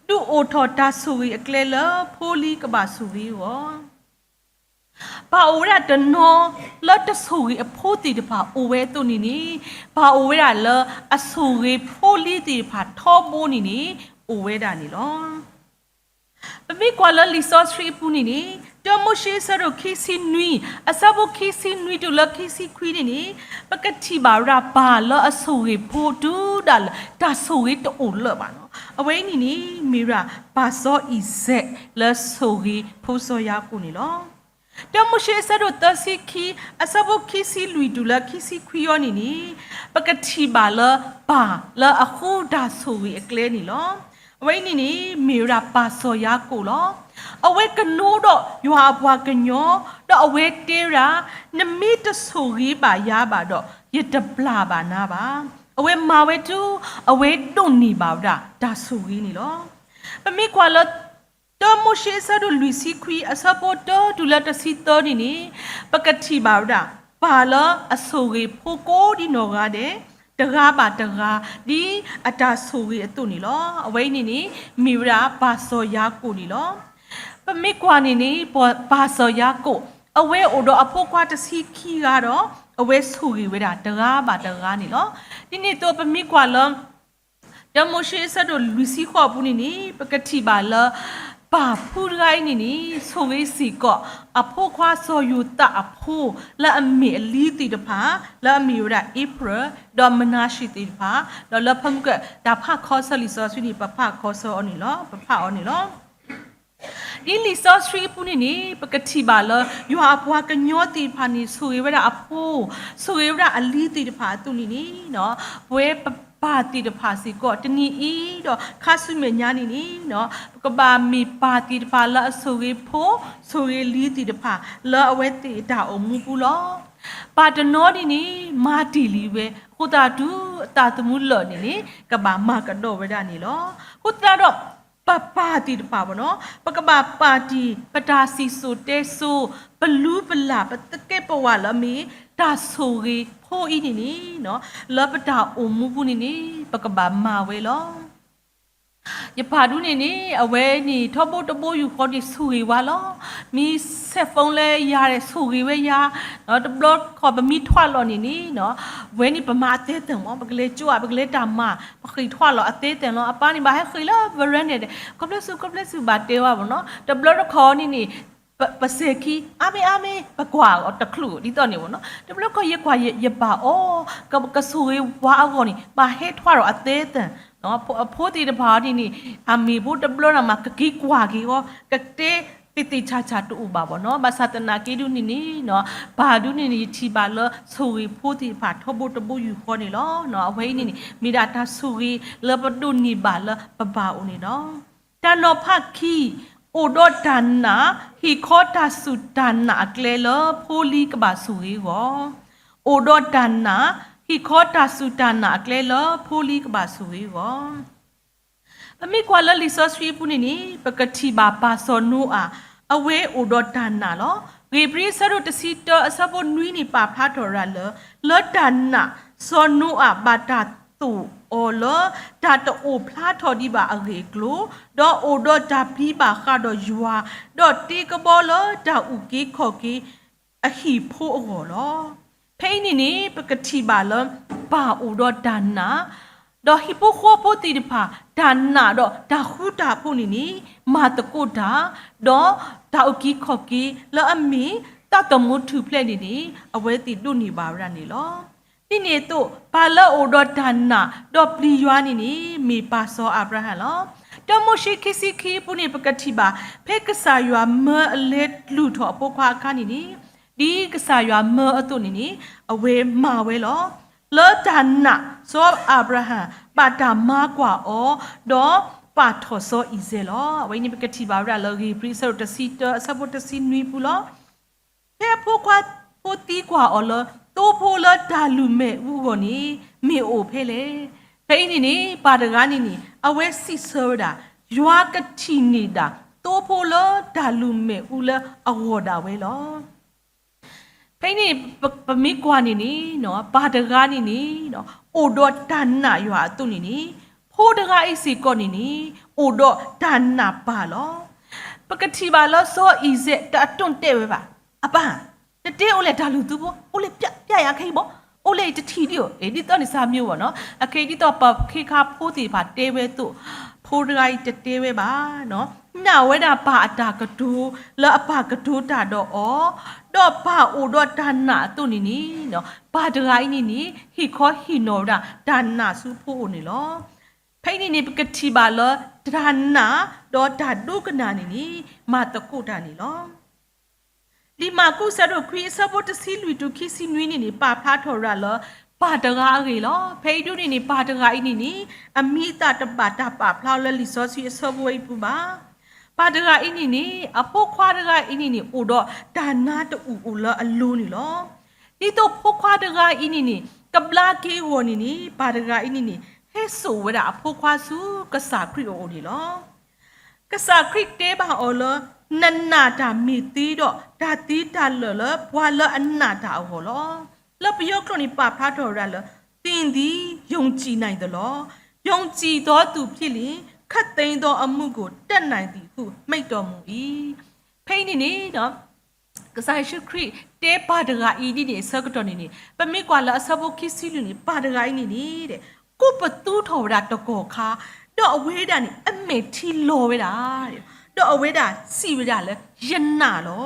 ဒုးအိၣ်ထီၣ်တၢ်ဆိၣ်ဂ့ၤအကျဲလၢဖိလံၤကဘၣ်ဆိၣ်ဂ့ၤအဂီၢ် ပၢ်အိၣ်ဝဲဒၣ်တနီၤ လၢတဆိၣ်ဂ့ၤအဖိသ့ၣ်တဖၣ်အိၣ်ဝဲအသိးန့ၣ်န့ၣ် ပၢ်အိၣ်ဝဲဒၣ်လၢအဆိၣ်ဂ့ၤဖိလံၤသ့ၣ်တဖၣ်ထီဘိန့ၣ်န့ၣ် အိၣ်ဝဲဒၣ်န့ၣ်လီၤ. ပမ့ၢ်ကွၢ်လၢလံာ်စီဆှံအပူၤန့ၣ်န့ၣ် တၢမိၤၡ့အဆၢဒိၣ်ခံဆံနွံ အဆၢဖိခံဆံနွံတုၤလၢခံဆံခွံန့ၣ်န့ၣ် ပကထံၣ်ဘၣ်ဝဲဒၣ်ပၢ်လၢအဆိၣ်ဂ့ၤဖိတုၤဒၣ်လၢ တၢ်ဆိၣ်ဂ့ၤတအိၣ်လၢၤဘၣ်နီၤ. အဝဲအံၤန့ၣ်န့ၣ် မ့ၢ်ဝဲဒၣ်ပၢ်စီၤအံၤစဲးလၢဆိၣ်ဂ့ၤဖိစီၤယၤကိာ်န့ၣ်လီၤ. တၢမိၤၡ့အဆၢဒိၣ်သၢဆံခံ အဆၢဖိခံဆံလွံၢ်တုၤလၢခံဆံခွံအံၤန့ၣ်န့ၣ် ပကထံၣ်ဘၣ်လၢပၢ်လၢအဃုတၢ်ဆိၣ်ဂ့ၤအကျဲန့ၣ်လီၤ. အဝဲအံၤန့ၣ်န့ၣ် မ့ၢ်ဝဲဒၣ်ပၢ်စီၤယၤကိာ်လီၤ. အဝဲကနိဒီးယွၤအပှၤကညီ ဒီးအဝဲတဲဝဲဒၣ်, နမ့ၢ်တဆိၣ်ဂ့ၤဘၣ်ယၤဘၣ်ဒီး ယတပျၢ်ဘၣ်နၤဘၣ်. အဝဲမၤဝဲတုၤ အဝဲဒိးန့ၢ်ဘၣ်ဝဲဒၣ်တၢ်ဆိၣ်ဂ့ၤန့ၣ်လီၤ. ပမ့ၢ်ကွၢ်လၢ တၢမိၤၡ့အဆၢဒိၣ်လွံၢ်ဆံခွံ အဆၢဖိတၢတုၤလၢတဆံသၢန့ၣ်န့ၣ် ပကထံၣ်ဘၣ်ဝဲဒၣ် ပၢ်လၢအဆိၣ်ဂ့ၤဖိကိးဒ်နီၢ်ဂၤဒဲး တဂၤဘၣ်တဂၤ ဒ်အတၢ်ဆိၣ်ဂ့ၤအသိးန့ၣ်လီၤ. အဝဲအံၤန့ၣ်န့ၣ် မ့ၢ်ဝဲဒၣ်ပၢ်စီၤယၤကိာ်န့ၣ်လီၤ. ပမ့ၢ်ကွၢ်န့ၣ်န့ၣ် ပၢ်စီၤယၤကိာ် အဝဲအိၣ်ဒီးအဖိခွါတဆံခံဂၤဒီး အဝဲဆိၣ်ဂ့ၤဝဲဒၣ်တဂၤဘၣ်တဂၤန့ၣ်လီၤ. ဒ်န့ၣ်အသိးပမ့ၢ်ကွၢ်လၢ တၢမိၤၡ့အဆၢဒိၣ်လွံၢ်ဆံဃိးအပူၤန့ၣ်န့ၣ် ပကထံၣ်ဘၣ်လၢ ပၢ်ဖုတဂၤအံၤန့ၣ်န့ၣ် ဆိၣ်ဂ့ၤစ့ၢ်ကီး အဖိခွါစီၤယိၤသးအဖိ လၢအမ့ၢ်အလံၤသ့ၣ်တဖၣ် လၢအမ့ၢ်ဝဲဒၣ်အ့ဖရၢၣ် ဒီးမနၤၡ့သ့ၣ်တဖၣ် ဒီးလၢဖဲမုၢ်ကၢၢ်တၢ်ဖးခီဆၢလံာ်စီဆှံန့ၣ် ပဖးခီဆၢအီၤန့ၣ်လီၤ. ပဖးအီၤန့ၣ်လီၤ. ဒ်လံာ်စီဆှံအပူၤန့ၣ်န့ၣ် ပကထံၣ်ဘၣ်လၢ ယွၤအပှၤကညီသ့ၣ်တဖၣ်န့ၣ် ဆိၣ်ဂ့ၤဝဲဒၣ်အဖိ, ဆိၣ်ဂ့ၤဝဲဒၣ်အလံၤသ့ၣ်တဖၣ်အသိးန့ၣ်န့ၣ် ပဝဲပပၢ်သ့ၣ်တဖၣ်စ့ၢ်ကီး တနံၤအံၤဒီးခါဆူမဲာ်ညါန့ၣ်န့ၣ် ပကဘၣ်မ့ၢ်ပၢ်သ့ၣ်တဖၣ်လၢအဆိၣ်ဂ့ၤဖိ, ဆိၣ်ဂ့ၤလံၤသ့ၣ်တဖၣ် လၢအဝဲသ့ၣ်အတၢ်အိၣ်မူပူၤလီၤ. ပၢ်တနီၤန့ၣ်န့ၣ် မၤတ့ၢ်လံဝဲ အဃိသတးတုၤအသးသမူလၢာ်န့ၣ်န့ၣ် ကဘၣ်မၤကဒီးဝဲဒၣ်န့ၣ်လီၤ. အဃိသတးဒီး ပပၢ်သ့ၣ်တဖၣ်ဘၣ်နီၤ ပကဘၣ်ပာ်တ့ၢ် ပတၢ်စံၣ်စိၤတဲစိၤ ပလူပလၢ် ပသကဲးပဝးလၢအမ့ၢ် တၢ်ဆိၣ်ဂ့ၤဖိအံၤန့ၣ်န့ၣ် လၢပတၢ်အိၣ်မူပူၤန့ၣ်န့ၣ် ပကဘၣ်မၤဝဲလီၤ. ယပၢ်ဒုန့ၣ်န့ၣ် အဝဲန့ၣ်ထီဘိတဘိယူၢ်ဃီန့ၣ် ဆိၣ်ဂ့ၤဝဲလီၤ. မ့ၢ်ဆဲးဖိလၢယၤဒီး ဆိၣ်ဂ့ၤဝဲယၤ, တဘျီတခီၣ်ပမ့ၢ်ထွးလီၤန့ၣ်န့ၣ် ဝဲန့ၣ်ပမၤအသဲသဲးမး ပကလဲၤကၠိဧါ ပကလဲၤတၢ်မၤ ပဃ့ၢ်ထွးလီၤအသဲသဲးလီၤ. အပၢ်န့ၣ်ဘၣ်ဟဲဃ့ၢ်လၢ veranda ဒီး God bless you, God bless you ဘၣ်တဲဝဲဘၣ်နီၤ. တဘျီတခီၣ်န့ၣ်န့ၣ် ပစဲၤခံ အါမ့ၢ်အါမ့ၢ် ပကွၢ်အီၤတချုးဒ်သိးန့ၣ်ဘၣ်နီၤ. တဘျီတခီၣ်ယကွၢ်ယပၢ်အီၤ ကဆိၣ်ဂ့ၤဝဲအဂီၢ်န့ၣ် ဘၣ်ဟဲထွးလီၤအသဲသဲး အဖိသ့ၣ်တဖၣ်အီၤန့ၣ်န့ၣ် အမ့ၢ်ဖိတဘျီန့ၣ်မး ကက့ၤကွၢ်က့ၤအီၤ ကတဲသ့ၣ်သ့ၣ်ဆးဆးတအိၣ်ဘၣ်ဘၣ်နီၤ. ဘၣ်ဆၣ်သနာ်က့ဒုန့ၣ်န့ၣ် ပၢ်ဒုန့ၣ်န့ၣ် ယထံၣ်ဘၣ်လၢဆိၣ်ဂ့ၤဖိသ့ၣ်တဖၣ်ထီဘိတဘိယူၢ်ဃီန့ၣ်လီၤ. အဝဲအံၤန့ၣ်န့ၣ် မ့ၢ်ဒၣ်တၢ်ဆိၣ်ဂ့ၤလၢပဒိးန့ၢ်ဘၣ်လၢပပၢ်အအိၣ်န့ၣ်လီၤ. တၢ်နီၤဖးခံ အိၣ်ဒီးတၢ်နာ် ဟ့ၣ်ခီတၢ်စူၢ်တၢ်နာ်အကျဲလၢဖိလံၤကဘၣ်ဆိၣ်ဂ့ၤအဂီၢ် အိၣ်ဒီးတၢ်နာ် ဟ့ၣ်ခီတၢ်စူၢ်တၢ်နာ်အကျဲလၢဖိလံၤကဘၣ်ဆိၣ်ဂ့ၤအဂီၢ်. ပမ့ၢ်ကွၢ်လၢလံာ်စီဆှံအပူၤန့ၣ်န့ၣ် ပကထံၣ်ဘၣ်ပၢ်စီၤနိအၤ အဝဲအိၣ်ဒီးတၢ်နာ်လီၤ. ဧ့ၤဘြံၤအဆၢဒိၣ်တဆံတၢအဆၢဖိနွံန့ၣ် ပာ်ဖျါထီၣ်ဝဲဒၣ်လၢ လၢတၢ်နာ် စီၤနိအၤဘၣ်တၢ်သိၣ်အီၤလၢ တၢ်တအိၣ်ဖျါထီၣ်ဒံးဘၣ်အဂ့ၢ်အကျိၤ, ဒီးအိၣ်ဒီးတၢ်ပျံၤဘၣ်ဃးဒီးယွၤ, ဒီးတ့ကဘီလၢတၢ်အုၣ်က့ၤခီၣ်က့ၤ အဟံၣ်ဖိအဂီၢ်လီၤ. ဖဲအံၤန့ၣ်န့ၣ် ပကထံၣ်ဘၣ်လၢ ပၢ်အိၣ်ဒီးတၢ်နာ်, ဒီးဟံၣ်ဖိဃီဖိသ့ၣ်တဖၣ် တၢ်နာ်ဒီးတၢ်ဃူတၢ်ဖိးန့ၣ်န့ၣ် မၤသကိးတၢ်, ဒီးတၢ်အုၣ်က့ၤခီၣ်က့ၤလၢအမ့ၢ် သးသမူထူၣ်ဖျဲးန့ၣ်န့ၣ် အဝဲသ့ၣ်ဒိးန့ၢ်ဘၣ်ဝဲဒၣ်န့ၣ်လီၤ. ဒ်န့ၣ်အသိး ပၢ်လၢအအိၣ်ဒီးတၢ်နာ် ဒီးပျံၤယွၤန့ၣ်န့ၣ် မ့ၢ်ပၢ်စီၤအၤဘြၤဟၣ်လီၤ. တၢမိၤၡ့ခံဆံခံအပူၤန့ၣ် ပကထံၣ်ဘၣ် ဖဲကစၢ်ယွၤမၢအလဲၤလုၢ်ထီၣ်အဖိခွါအခါန့ၣ်န့ၣ် ဒ်ကစၢ်ယွၤမၢအသိးန့ၣ်န့ၣ် အဝဲမၤဝဲလီၤ. လၢတၢ်နာ် စီၤအၤဘြၤဟၣ် ဘၣ်တၢ်မၤကွၢ်အီၤ, ဒီးပာ်ထီၣ်စီၤအံၤစဲးလီၤ. အဝဲအံၤန့ၣ် ပကထံၣ်ဘၣ်ဝဲဒၣ်လၢ ဧ့ၤဘြံၤအဆၢဒိၣ်တဆံတၢ အဆၢဖိတဆံနွံပူၤလီၤ. ဖဲအဖိခွါဖိသံကွၢ်အီၤလၢ သိဖိလၢတၢ်လုၢ်မဲာ်အူအဂီၢ်န့ၣ် မ့ၢ်အိၣ်ဖဲလဲၣ်. ဖဲအံၤန့ၣ်န့ၣ် ပၢ်တဂၤန့ၣ်န့ၣ် အဝဲစံးဆၢဝဲဒၣ် ယွၤကထံၣ်န့ၢ်ဒၣ် သိဖိလၢတၢ်လုၢ်မဲာ်အူလၢအဂီၢ်ဒၣ်ဝဲလီၤ. ဖဲအံၤန့ၣ် ပမ့ၢ်ကွၢ်န့ၣ်န့ၣ် ပၢ်တဂၤန့ၣ်န့ၣ် အိၣ်ဒီးတၢ်နာ်ယွၤအသိးန့ၣ်န့ၣ် ဖိတဂၤအံၤစ့ၢ်ကီးန့ၣ်န့ၣ် အိၣ်ဒီးတၢ်နာ်ပၢ်လီၤ. ပကထံၣ်ဘၣ်လၢစီၤအံၤစဲး တအတိၢ်တဲဝဲဘၣ်, အပၢ်, နတဲအိၣ်လဲၣ်တၢ်လုၢ်သုဖိ, အိၣ်လဲၣ်ပျဲယၤခဲအံၤဘၣ်, အိၣ်လဲၣ်အံၤတထံၣ်ဒံးဧိၤ, ဒ်သိးန့ၣ်စၢ်မံၤဘၣ်နီၤ, အခဲအံၤဒ်သိးပခ့ခါဖိသ့ၣ်တဖၣ်တဲဝဲအသိး, ဖိတဂၤအံၤတတဲဝဲဘၣ် နာ်ဝဲဒၣ်ပၢ်အတၢ်ကတိၤ လၢအပၢ်ကတိၤတၢ်ဒီးအီၤ, ဒီးပၢ်အိၣ်ဒီးတၢ်နာ်အသိးန့ၣ်န့ၣ်, ပၢ်တဂၤအံၤန့ၣ်န့ၣ် ဟ့ၣ်ခီဟ့ၣ်နီၤဝဲဒၣ်တၢ်နာ်ဆူဖိအိၣ်န့ၣ်လီၤ. ဖဲအံၤန့ၣ်န့ၣ် ပကထံၣ်ဘၣ်လၢ တၢ်နာ်ဒီးတၢ်ဒိကနၣ်န့ၣ်န့ၣ် မၤသကိးတၢ်န့ၣ်လီၤ. လံာ်မၢ်ကူးအဆၢဒိၣ်ခွံ အဆၢဖိတဆံလွံၢ်တုၤခံဆံနွံန့ၣ်န့ၣ် ပာ်ဖျါထီၣ်ဝဲဒၣ်လၢ ပၢ်တဂၤအဂ့ၢ်လီၤ. ဖဲအံၤဒုန့ၣ်န့ၣ် ပၢ်တဂၤအံၤန့ၣ်န့ၣ် အမံၤအသၣ်တဘၣ်တၢ်ပာ်ဖျါလၢလံာ်စီဆှံအဆၢဖိအံၤပူၤဘၣ်. ပၢ်တဂၤအံၤန့ၣ်န့ၣ် အဖိခွါတဂၤအံၤန့ၣ်န့ၣ် အိၣ်ဒီးတၢ်နါတအိၣ်အိၣ်လၢအလိၤန့ၣ်လီၤ. ဒ်သိးဖိခွါတဂၤအံၤန့ၣ်န့ၣ် ကဘျါက့ၤအဂီၢ်န့ၣ်န့ၣ် ပၢ်တဂၤအံၤန့ၣ်န့ၣ် ဟဲစိာ်ဝဲဒၣ်အဖိခွါဆူကစၢ်ခရံာ်အအိၣ်န့ၣ်လီၤ. ကစၢ်ခရံာ်တဲဘၣ်အီၤလၢ နနာ်တၢ်မ့ၢ်သ့ဒီး တၢ်သံတၢ်လၢာ်လၢပှၤလၢအနာ်တၢ်အဂီၢ်လီၤ. လၢပယီၤကျိာ်န့ၣ် ပာ်ဖျါထီၣ်ဝဲဒၣ်လၢ သင်သည်ယုံကြည်နိုင်သလား, ယုံကြည်သောသူဖြစ်လျှင် ခပ်သိမ်းသောအမှုကို တတ်နိုင်သည်ဟု မိန့်တော်မူ၏. ဖဲအံၤန့ၣ်န့ၣ် ကစၢ်ယ့ၣ်ၡူးခရံာ်တဲပၢ်တဂၤအံၤဒ်န့ၣ်အဆၢကတီၢ်န့ၣ်န့ၣ် ပမ့ၢ်ကွၢ်လၢအဆၢဖိခံဆံလွံၢ်န့ၣ် ပၢ်တဂၤအံၤန့ၣ်န့ၣ် ကိးပသူထီၣ်ဝဲဒၣ်တကီၢ်ခါ, ဒီးအဝဲဒၣ်န့ၣ် အမဲာ်ထံလီၤဝဲဒၣ်, ဒီးအဝဲဒၣ်စံးဝဲဒၣ်လၢ ယနာ်လီ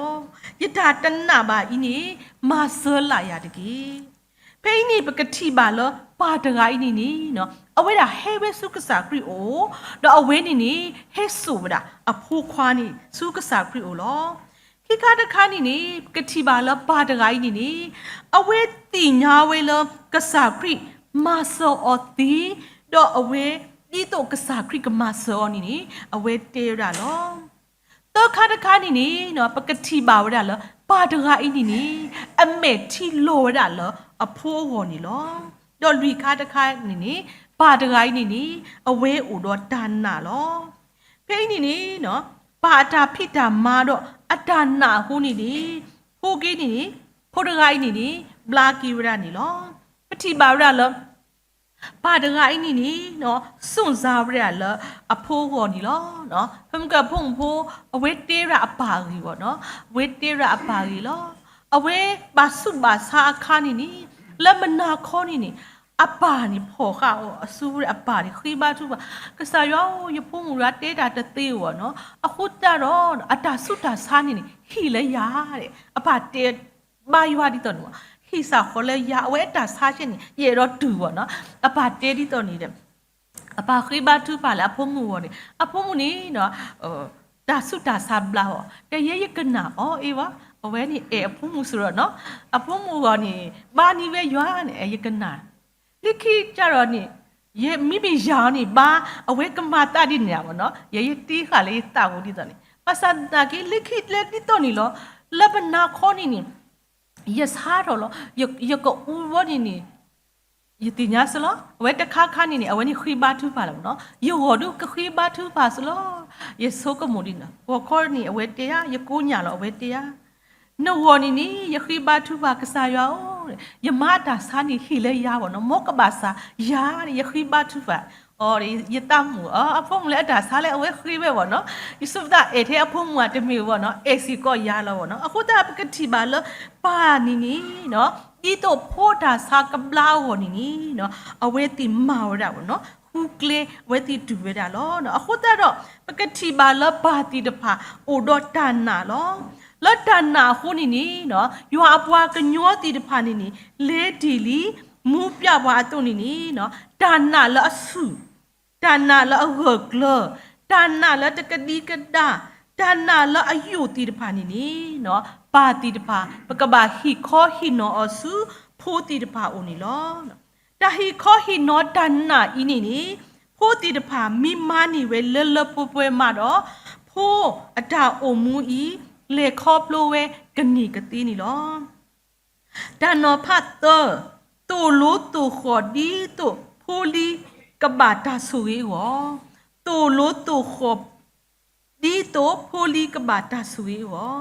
ၤ. ယတၢ်တနာ်ဘၣ်အံၤန့ၣ် မၤစၢၤလၢ်ယၤတက့ၢ်. ဖဲအံၤန့ၣ် ပကထံၣ်ဘၣ်လၢပၢ်တဂၤအံၤန့ၣ်န့ၣ် အဝဲဒၣ်ဟဲဝဲဆူကစၢ်ခရံာ်အအိၣ်, ဒီးအဝဲန့ၣ်န့ၣ် ဟဲစိာ်ဝဲဒၣ်အဖိခွါန့ၣ် ဆူကစၢ်ခရံာ်အအိၣ်လီၤ. ခံခါတခါန့ၣ်န့ၣ် ပကထံၣ်ဘၣ်လၢပၢ်တဂၤအံၤန့ၣ်န့ၣ် အဝဲသ့ၣ်ညါဝဲလၢကစၢ်ခရံာ်မၤစၢၤအီၤသ့, ဒီးအဝဲ ဒ်သိးကစၢ်ခရံာ်ကမၤစၢၤအီၤန့ၣ်န့ၣ် အဝဲတဲဝဲဒၣ်လီၤ. သၢခါတခါန့ၣ်န့ၣ် ပကထံၣ်ဘၣ်ဝဲဒၣ်လၢ ပၢ်တဂၤအံၤန့ၣ်န့ၣ် အမဲာ်ထံလီၤဝဲဒၣ်လၢအဖိအဂီၢ်န့ၣ်လီၤ. ဒီးလွံၢ်ခါတခါန့ၣ်န့ၣ် ပၢ်တဂၤအံၤန့ၣ်န့ၣ် အဝဲအိၣ်ဒီးတၢ်နာ်လီၤ. ဖဲအံၤန့ၣ်န့ၣ် ပၢ်အတၢ်ဖံးတၢ်မၤဒီးအတၢ်နာ်အဃိန့ၣ်န့ၣ် ဖိက့န့ၣ်န့ၣ် ဖိတဂၤအံၤန့ၣ်န့ၣ် ဘျါက့ၤဝဲဒၣ်န့ၣ်လီၤ. ပထံၣ်ဘၣ်ဝဲဒၣ်လၢ ပၢ်တဂၤအံၤန့ၣ်န့ၣ် စွန့်စားဝဲဒၣ်လၢအဖိအဂီၢ်န့ၣ်လီၤ. ဖဲမ့ၢ်ကဖိမုၣ်ဖိ အဝဲတဲဝဲဒၣ်အပၢ်အဂ့ၢ်ဘၣ်နီၤ, အဝဲတဲဝဲဒၣ်အပၢ်အဂ့ၢ်လီၤ. အဝဲဘၣ်ဆူးဘၣ်ဆါအခါန့ၣ်န့ၣ် လၢမုၢ်နၤခီန့ၣ်န့ၣ် အပၢ်န့ၣ်ဖီၣ်ဃာ်အီၤအစုဝဲဒၣ် အပၢ်န့ၣ်ဃ့ဘါထုကဖၣ်, ကစၢ်ယွၤဧၢ ယဖိမုၣ်တဂၤတဲတၢ်တသ့ဘၣ်နီၤ, အဃိသတးဒီး အတၢ်ဆူးတၢ်ဆါန့ၣ်န့ၣ် ဟ့ၣ်လၢယၤ, အပၢ်တဲ ဘါယွၤဒ်သိးန့ၣ်, ဟ့ၣ်စ့ၢ်ကီးလၢယၤ အဝဲအတၢ်ဆါဆဲန့ၣ် ယအဲၣ်ဒိးတုၤဘၣ်နီၤ, အပၢ်တဲဒ်သိးန့ၣ်ဒီး အပၢ်ဃ့ဘါထုကဖၣ်လၢအဖိမုၣ်အဂီၢ်န့ၣ် အဖိမုၣ်န့ၣ် တၢ်ဆူးတၢ်ဆါဘျါအီၤ, ဒီးယဲယကနၣ်အီၤအ့ဝဲ, အဝဲန့ၣ်အဲၣ်အဖိမုၣ်စ့ၢ်ကီးနီၤ, အဖိမုၣ်အဂီၢ်န့ၣ် ဘါန့ၢ်ဝဲယွၤန့ၣ် ယကနၣ်, လၢခံကဒီးန့ၣ် ယမ့မ့ၢ်ယၤအီၤန့ၣ် ဘါ အဝဲကမၤသးဒ်န့ၣ်ဘၣ်နီၤ, ယဲယတ့ဃာ်လၢယသးပူၤဒ်သိးန့ၣ် ဘၣ်ဆၣ်သနာ်က့ လၢခံလၢဒ်သိးန့ၣ်လီၤ, လၢမုၢ်နၤခီန့ၣ်န့ၣ် ယဆါထီၣ်လီၤ, ယကအူဝဲန့ၣ်န့ၣ် ယသ့ၣ်ညါစ့ၢ်လီၤ, အဝဲတခါခါန့ၣ်န့ၣ် အဝဲန့ၣ်ဃ့ဘါထုကဖၣ်လီၤမ့ၢ်နီၤ, ယဂီၢ်ဒုးကဃ့ဘါထုကဖၣ်စ့ၢ်လီၤ, ယဆိကမိၣ်ဒ်န့ၣ် ဂီၤခီန့ၣ် အဝဲတဲယၤ ယကိးညၣ်လီၤ အဝဲတဲယၤ, နဂီၢ်န့ၣ်န့ၣ် ယဃ့ဘါထုကဖၣ်ကစၢ်ယွၤဧၢ, ယမါအတၢ်ဆါန့ၣ်ဟ့ၣ်လၢယၤဘၣ်နီၤ, မ်ကဘၣ်ဆၣ်ယၤန့ၣ် ယဃ့ဘါထုကဖၣ် အီၤ ယသးမုာ် အဖိမုၣ်လၢအတၢ်ဆါလၢအဝဲဃ့ဝဲဘၣ်နီၤ, ယဆိကမိၣ်အဲၣ်ထဲအဖိမုၣ်ဧါတမ့ၢ်ဘၣ်နီၤ, အဲၣ်စ့ၢ်ကီးယၤလီၤဘၣ်နီၤ, အဃိသတးပကထံၣ်ဘၣ်လၢ ပၢ်န့ၣ်န့ၣ် ဒ်သိးဖိတၢ်ဆါကဘျါအဂီၢ်န့ၣ်န့ၣ် အဝဲသ့ၣ်မၤဝဲဒၣ်ဘၣ်နီၤ, ဃုကျဲ အဝဲသ့ၣ်တုၤဝဲဒၣ်လီၤ. အဃိသတးဒီး ပကထံၣ်ဘၣ်လၢပၢ်သ့ၣ်တဖၣ်အိၣ်ဒီးတၢ်နာ်လီၤ. လၢတၢ်နာ်အဃိန့ၣ်န့ၣ် ယွၤအပှၤကညီသ့ၣ်တဖၣ်န့ၣ်န့ၣ် လဲၤတ့ၢ်လံ မူးပြၢ်ပှၤအသိးန့ၣ်န့ၣ် တၢ်နာ်လၢအဆူၣ်, တၢ်နာ်လၢအဂၢၢ်ကျၢၤ, တၢ်နာ်လၢတကဒံကဒါ, တၢ်နာ်လၢအယိာ်သ့ၣ်တဖၣ်န့ၣ်န့ၣ် ပၢ်သ့ၣ်တဖၣ် ပကဘၣ်ဟ့ၣ်ခီဟ့ၣ်နီၤအီၤဆူဖိသ့ၣ်တဖၣ်အအိၣ်န့ၣ်လီၤ. တၢ်ဟ့ၣ်ခီဟ့ၣ်နီၤတၢ်နာ်အံၤန့ၣ်န့ၣ် ဖိသ့ၣ်တဖၣ်မ့ၢ်မၤန့ၢ်ဝဲလၢလၢပှဲၤပှဲၤမးဒီး ဖိအတၢ်အိၣ်မူအံၤ လဲၤခီဖျိဝဲကန့ၢ်ကသ့န့ၣ်လီၤ. တၢ်နီၤဖးသၢ, သိၣ်လိသိၣ်ဃီၣ်ဒ်သိးဖိလံၤကဘၣ်တၢ်ဆိၣ်ဂ့ၤအဂီၢ်, သိၣ်လိသိၣ်ဃီၣ် ဒ်သိးဖိလံၤကဘၣ်တၢ်ဆိၣ်ဂ့ၤအ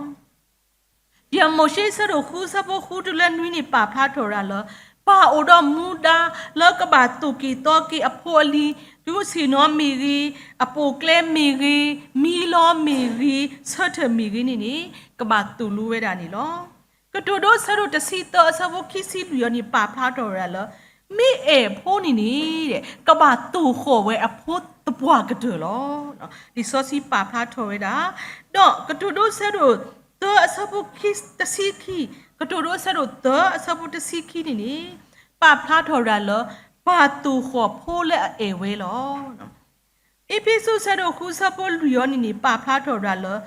ဂီၢ် ယဲၢ်မိၤၡ့ဆၢဒိၣ်ဃုဆၢဖိဃုတုၤလၢနွံန့ၣ် ပာ်ဖျါထီၣ်ဝဲဒၣ်လၢ ပၢ်အိၣ်ဒီးမူဒါလၢကဘၣ်သိၣ်က့ၤသီက့ၤအဖိအလံၤ, တုၤဆ့ၣ်နီၤမ့ၢ်ဂ့ၤ, အပိာ်ကျဲမ့ၢ်ဂ့ၤ, မံလီၤမ့ၢ်ဂ့ၤ, ဆၢထၢၣ်မ့ၢ်ဂ့ၤန့ၣ်န့ၣ် ကဘၣ်သိၣ်လိဝဲဒၣ်န့ၣ်လီၤ. ကတိၤဒိဆၢဒိၣ်တဆံသၢအဆၢဖိခံဆံလွံၢ်အံၤန့ၣ် ပာ်ဖျါထီၣ်ဝဲဒၣ်လၢ မ့ၢ်အဲၣ်အဖိန့ၣ်န့ၣ် ကဘၣ်သိၣ်ဃီၣ်ဝဲအဖိသပှၢ်ကတၢၢ်လီၤ. လံာ်စီဆှံပာ်ဖျါထီၣ်ဝဲဒၣ်, ဒီးကတိၤဒိဆၢဒိၣ်သၢအဆၢဖိတဆံခံ, ကတိၤဒိဆၢဒိၣ်သၢအဆၢဖိတဆံခံန့ၣ်န့ၣ် ပာ်ဖျါထီၣ်ဝဲဒၣ်လၢ ပၢ်သိၣ်ဃီၣ်ဖိလၢအအဲၣ်ဝဲလီၤ. အ့းဖ့းစူးဆၢဒိၣ်ဃုဆၢဖိလွံၢ်အံၤန့ၣ်န့ၣ် ပာ်ဖျါထီၣ်ဝဲဒၣ်လၢ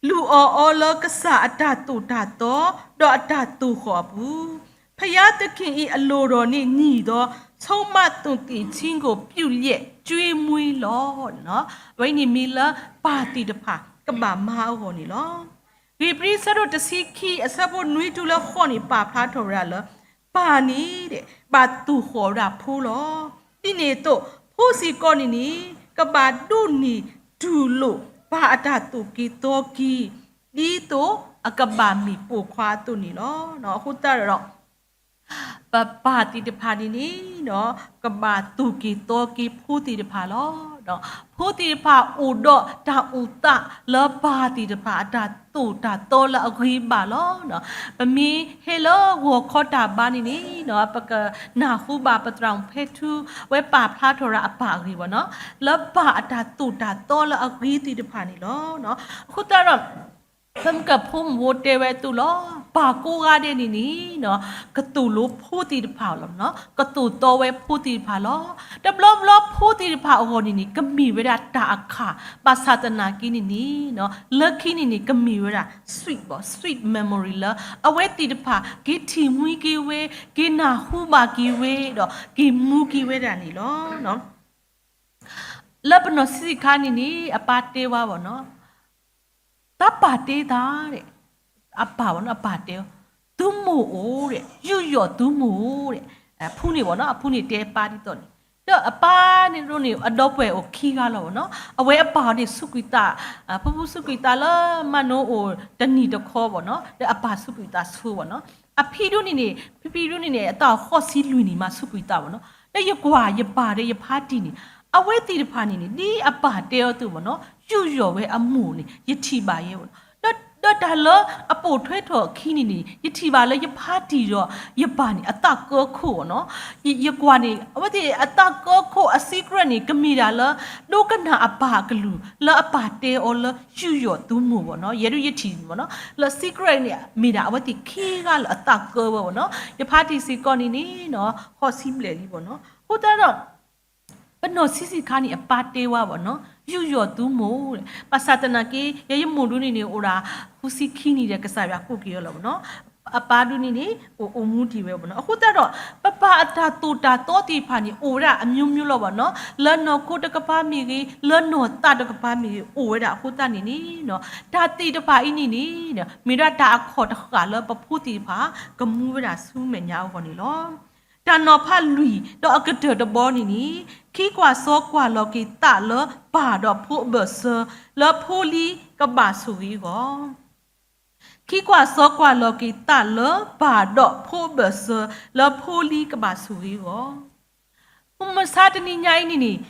လူၤအီၣ်အီၤလၢကစၢ်အတၢ်သိၣ်တၢ်သီ ဒီးအတၢ်သိၣ်ဃီၣ်အပူၤ, ဘုရားသခင်၏ အလိုတော်နှင့်ညီသော ဆုံးမသွန်သင်ခြင်းကို ပြုလျက် ကျွေးမွေးလီၤ. အဝဲအံၤန့ၣ်မ့ၢ်လၢပၢ်သ့ၣ်တဖၣ်ကဘၣ်မၤအဂီၢ်န့ၣ်လီၤ. ဧ့ၤဘြံၤဆၢဒိၣ်တဆံခံအဆၢဖိနွံတုၤလၢဃိးန့ၣ် ပာ်ဖျါထီၣ်ဝဲဒၣ်လၢ ပၢ်န့ၣ် ဘၣ်သူၣ်ဃီၣ်ဝဲဒၣ်ဖိလီၤ. ဒ်န့ၣ်အသိး ဖိစ့ၢ်ကီးန့ၣ်န့ၣ် ကဘၣ်ဒိးန့ၢ်တူၢ်လိာ်ပၢ်အတၢ်သိၣ်က့ၤသီက့ၤ ဒ်သိးအကဘၣ်မ့ၢ်ပိာ်ခွါအသိးန့ၣ်လီၤ. အဃိသတးဒီး ပပၢ်သ့ၣ်တဖၣ်န့ၣ်န့ၣ် ကဘၣ်သူၣ်က့ၤသီက့ၤဖိသ့ၣ်တဖၣ်လီၤ. ဖိသ့ၣ်တဖၣ်အိၣ်ဒီးတၢ်အိၣ်သးလၢပၢ်သ့ၣ်တဖၣ်အတၢ်သိၣ်တၢ်သီလၢအဂ့ၤဘၣ်လီၤ. ပမ့ၢ်ဟဲလၢဂီၤခီတၢ်ဘါန့ၣ်န့ၣ် ပကနၢ်ဟူဘၣ်ပသရၣ်မုၣ်ဖဲထူ အဝဲပာ်ဖျါထီၣ်ရၢအပၢ်အဂ့ၢ်ဘၣ်နီၤ, လၢပၢ်အတၢ်သိၣ်တၢ်သီလၢအဂ့ၤသ့ၣ်တဖၣ်န့ၣ်လီၤ. အဃိသတးဒီး ပမ့ၢ်ကဖိမုၣ်ဖိတဲဝဲအသိးလီၤ, ပၢ်ကိးဂၤဒဲးန့ၣ်န့ၣ် ကသိၣ်လိဖိသ့ၣ်တဖၣ်လီၤ, ကသိၣ်သီဝဲဖိသ့ၣ်တဖၣ်လီၤ. တဘျီဘျီဖိသ့ၣ်တဖၣ်အဂီၢ်န့ၣ်န့ၣ် ကမ့ၢ်ဝဲဒၣ်တၢ်အခၣ်, ဘၣ်ဆၣ်သနာ်က့န့ၣ်န့ၣ် လၢခံန့ၣ်န့ၣ် ကမ့ၢ်ဝဲဒၣ် sweet ဘၣ်, sweet memory လၢ အဝဲသ့ၣ်တဖၣ် က့ၤထံၣ်မှံက့ၤဝဲ, က့ၤနၢ်ဟူဘၣ်က့ၤဝဲဒီး က့ၤမူက့ၤဝဲဒၣ်န့ၣ်လီၤ. လၢပနီၢ်ဆံးဆံးခါန့ၣ်န့ၣ် အပၢ်တဲဝဲဘၣ်နီၤ, တၢ်ပာ်တ့ၢ်သး, အပၢ်ဘၣ်နီၤ, အပၢ်တဲ, သုမိၢ်အိၣ်ဒီး ယူးယီၣ်သုမိၢ်ဒီး, အဖုန့ၣ်ဘၣ်နီၤ, အဖုန့ၣ်တဲပၢ်ဒ်သိးန့ၣ်, ဒီးအပၢ်န့ၣ်ဒ်န့ၣ် အဒီပုၢ်ဝဲၢ်အိၣ်ခံဂၤလီၤဘၣ်နီၤ, အဝဲအပၢ်န့ၣ်စူးကွံာ်သး, ဖုဖုစူးကွံာ်သးလၢမၤနိအိၣ်တနံၣ်တခီဘၣ်နီၤ, ဒီးအပၢ်စူးကွံာ်သးဆိဘၣ်နီၤ, အဖံဒ်န့ၣ်န့ၣ်, ဖံဖံဒ်န့ၣ်န့ၣ် အသးဃိးဆံလွံၢ်နံၣ်မးစူးကွံာ်သးဘၣ်နီၤ, ဒီးယကွၢ်ယပၢ်ဒီးယဖါတံၢ်န့ၣ်, အဝဲသ့ၣ်တဖၣ်န့ၣ်န့ၣ် ဒ်အပၢ်တဲအီၤအသိးဘၣ်နီၤ, ယူးယီၣ်ဝဲအမိၢ်န့ၣ် ယထံၣ်ဘၣ်ယဲဘၣ်နီၤ, ဒီးတၢ်လၢအပိာ်ထွဲထီၣ်အခံန့ၣ်န့ၣ် ယထံၣ်ဘၣ်လၢယဖါတံၢ်ဒီးယပၢ်န့ၣ် အသးကၢခိၣ်ဘၣ်နီၤ, ယကွၢ်န့ၣ် အဝဲသ့ၣ်အသးကၢခိၣ်အ secret န့ၣ် ကမ့ၢ်ဒၣ်လၢ ဒိကနၣ်အပၢ်အကလုၢ် လၢအပၢ်တဲအီၤလၢယူးယီၣ်သုမိၢ်ဘၣ်နီၤ, ယဲဒၣ်ယထံၣ်ဘၣ်နီၤ, လၢ secret န့ၣ် မ့ၢ်ဒၣ်အဝဲသ့ၣ်ခံဂၤလၢအသးကၢဝဲဘၣ်နီၤ, ယဖါတံၢ်စ့ၢ်ကီးန့ၣ်န့ၣ် ဃိးဆံဘျဲၣ်လံဘၣ်နီၤ, အဃိသတးဒီး ပနီၢ်ဆံးဆံးခါန့ၣ် အပၢ်တဲဝဲဘၣ်နီၤ, ယူးယီၣ်သုမိၢ်, ဘၣ်ဆၣ်သနာ်က့ ယဲယမိၢ်ဒ်န့ၣ်န့ၣ် အိၣ်ဒၣ်ဃုဆံခံနံၣ်ဒီး ကစၢ်ယွၤကိးက့ၤအီၤလီၤဘၣ်နီၤ, အပၢ်ဒ်န့ၣ်န့ၣ် အိၣ်မူတ့ၢ်ဝဲဘၣ်နီၤ, အဃိသတးဒီး ပပၢ်အတၢ်သိၣ်တၢ်သီသ့ၣ်တဖၣ်န့ၣ် အိၣ်ဝဲဒၣ်အမျိုးမျိုးလီၤဘၣ်နီၤ, လၢနီၢ်ခိတကပၤမ့ၢ်ဂ့ၤ, လၢနီၢ်သးတကပၤမ့ၢ်ဂ့ၤ အိၣ်ဝဲဒၣ်အဃိသတးန့ၣ်န့ၣ်, တၢ်သ့ၣ်တဖၣ်အံၤန့ၣ်န့ၣ် မ့ၢ်ဒၣ်တၢ်အခီၣ်တဃၣ်လၢပဖိသ့ၣ်တဖၣ် ကမူဝဲဒၣ်ဆူမဲာ်ညါအဂီၢ်န့ၣ်လီၤ. တၢ်နီၤဖးလွံၢ်ဒီးအကတၢၢ်တဘီန့ၣ်န့ၣ်, ခံကွၢ်စီကွၢ်လီၤက့ၤသးလၢပၢ်ဒီးဖိအဘၢၣ်စၢၤ လၢဖိလံကဘၣ်ဆိၣ်ဂ့ၤအဂီၢ်, ခံကွၢ်စီကွၢ်လီၤက့ၤသးလၢပၢ်ဒီးဖိအဘၢၣ်စၢၤ လၢဖိလံကဘၣ်ဆိၣ်ဂ့ၤအဂီၢ်, မုၢ်မဆါတနံၤညါအံၤန့ၣ်န့ၣ်,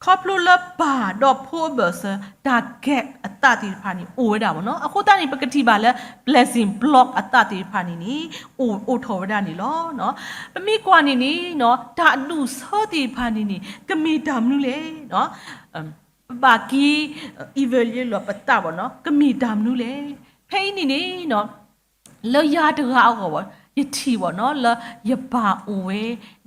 ခီဖျိလၢပၢ်ဒီးဖိအဘၢၣ်စၢၤ တၢ် gap အသးသ့ၣ်တဖၣ်န့ၣ် အိၣ်ဝဲဒၣ်ဘၣ်နီၤ, အဃိသတးန့ၣ် ပကထံၣ်ဘၣ်လၢ blessing block အသးသ့ၣ်တဖၣ်န့ၣ်န့ၣ် အိၣ်ထီၣ်ဝဲဒၣ်န့ၣ်လီၤ. ပမ့ၢ်ကွၢ်န့ၣ်န့ၣ် တၢ်အဒူၣ်အဆၢသ့ၣ်တဖၣ်န့ၣ်န့ၣ် ကမ့ၢ်တၢ်မနုၤလဲၣ်, ပဘၣ်က့ၤ evaluate လီၤပသးဘၣ်နီၤ, ကမ့ၢ်တၢ်မနုၤလဲၣ်. ဖဲအံၤန့ၣ်န့ၣ် လၢယၤတဂၤအဂီၢ်ဘၣ်, ယထံၣ်ဘၣ်နီၤ လၢယပၢ်အိၣ်ဝဲ,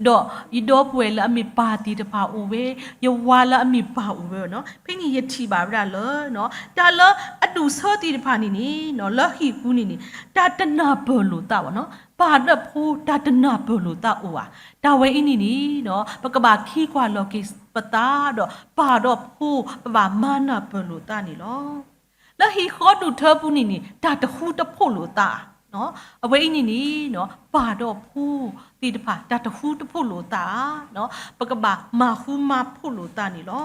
ဒီးယဒီပုၢ်ဝဲၢ်လၢအမ့ၢ်ပၢ်သ့ၣ်တဖၣ်အိၣ်ဝဲ, ယဝၤလၢအမ့ၢ်ပၢ်အိၣ်ဝဲဘၣ်နီၤ, ဖဲန့ၣ်ယထံၣ်ဘၣ်ဝဲဒၣ်လၢ တၢ်လၢအဒူၣ်အဆၢသ့ၣ်တဖၣ်န့ၣ်န့ၣ် လၢဟံၣ်ပူၤန့ၣ်န့ၣ် တၢ်တနၢ်ပၢၢ်လိာ်သးဘၣ်နီၤ, ပၢ်ဒီးဖိတၢ်တနၢ်ပၢၢ်လိာ်သးအိၣ်ဧါ, တၢ်ဝဲအံၤန့ၣ်န့ၣ် ပကဘၣ်ခံကွၢ်လီၤက့ၤပသးဒီး ပၢ်ဒီးဖိ ပဘၣ်မၤနၢ်ပၢၢ်လိာ်သးန့ၣ်လီၤ. လၢဟံၣ်ဃီဒူၣ်ထၢပူၤန့ၣ်န့ၣ် တၢ်တဃူတဖိးလိာ်သးဧါ, အဝဲအံၤန့ၣ်န့ၣ် ပၢ်ဒီးဖိသ့ၣ်တဖၣ် တၢ်တဃူတဖိးလိာ်သးဧါ, ပကဘၣ်မၤဃူမၤဖိးလိာ်သးန့ၣ်လီၤ.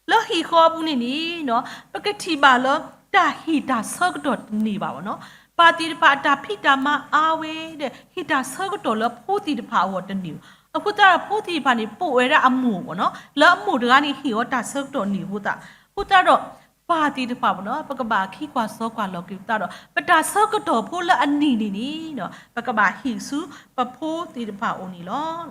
လၢဟံၣ်ဃီပူၤန့ၣ်န့ၣ် ပကထံၣ်ဘၣ်လၢ တၢ်ဟ့ၣ်တၢ်ဆၢကတီၢ်တန့ၢ်ဘၣ်ဘၣ်နီၤ, ပၢ်သ့ၣ်တဖၣ်အတၢ်ဖံးတၢ်မၤအါဝဲဒီး ဟ့ၣ်တၢ်ဆၢကတီၢ်လၢဖိသ့ၣ်တဖၣ်အဂီၢ်တန့ၢ်ဘၣ်. အဃိသတးဒီးဖိသ့ၣ်တဖၣ်န့ၣ် ပိာ်ဝဲဒၣ်အမိၢ်ဘၣ်နီၤ, လၢအမိၢ်တဂၤန့ၣ် ဟ့ၣ်အီၤတၢ်ဆၢကတီၢ်န့ၢ်အဃိသတး, အဃိသတးဒီး ပၢ်သ့ၣ်တဖၣ်ဘၣ်နီၤ ပကဘၣ်ခံကွၢ်စီကွၢ်လီၤက့ၤပသးဒီး ပတၢ်ဆၢကတီၢ်ဖိလၢအန့ၢ်န့ၣ်န့ၣ် ပကဘၣ်ဟ့ၣ်ဆူပဖိသ့ၣ်တဖၣ်အအိၣ်န့ၣ်လီၤ.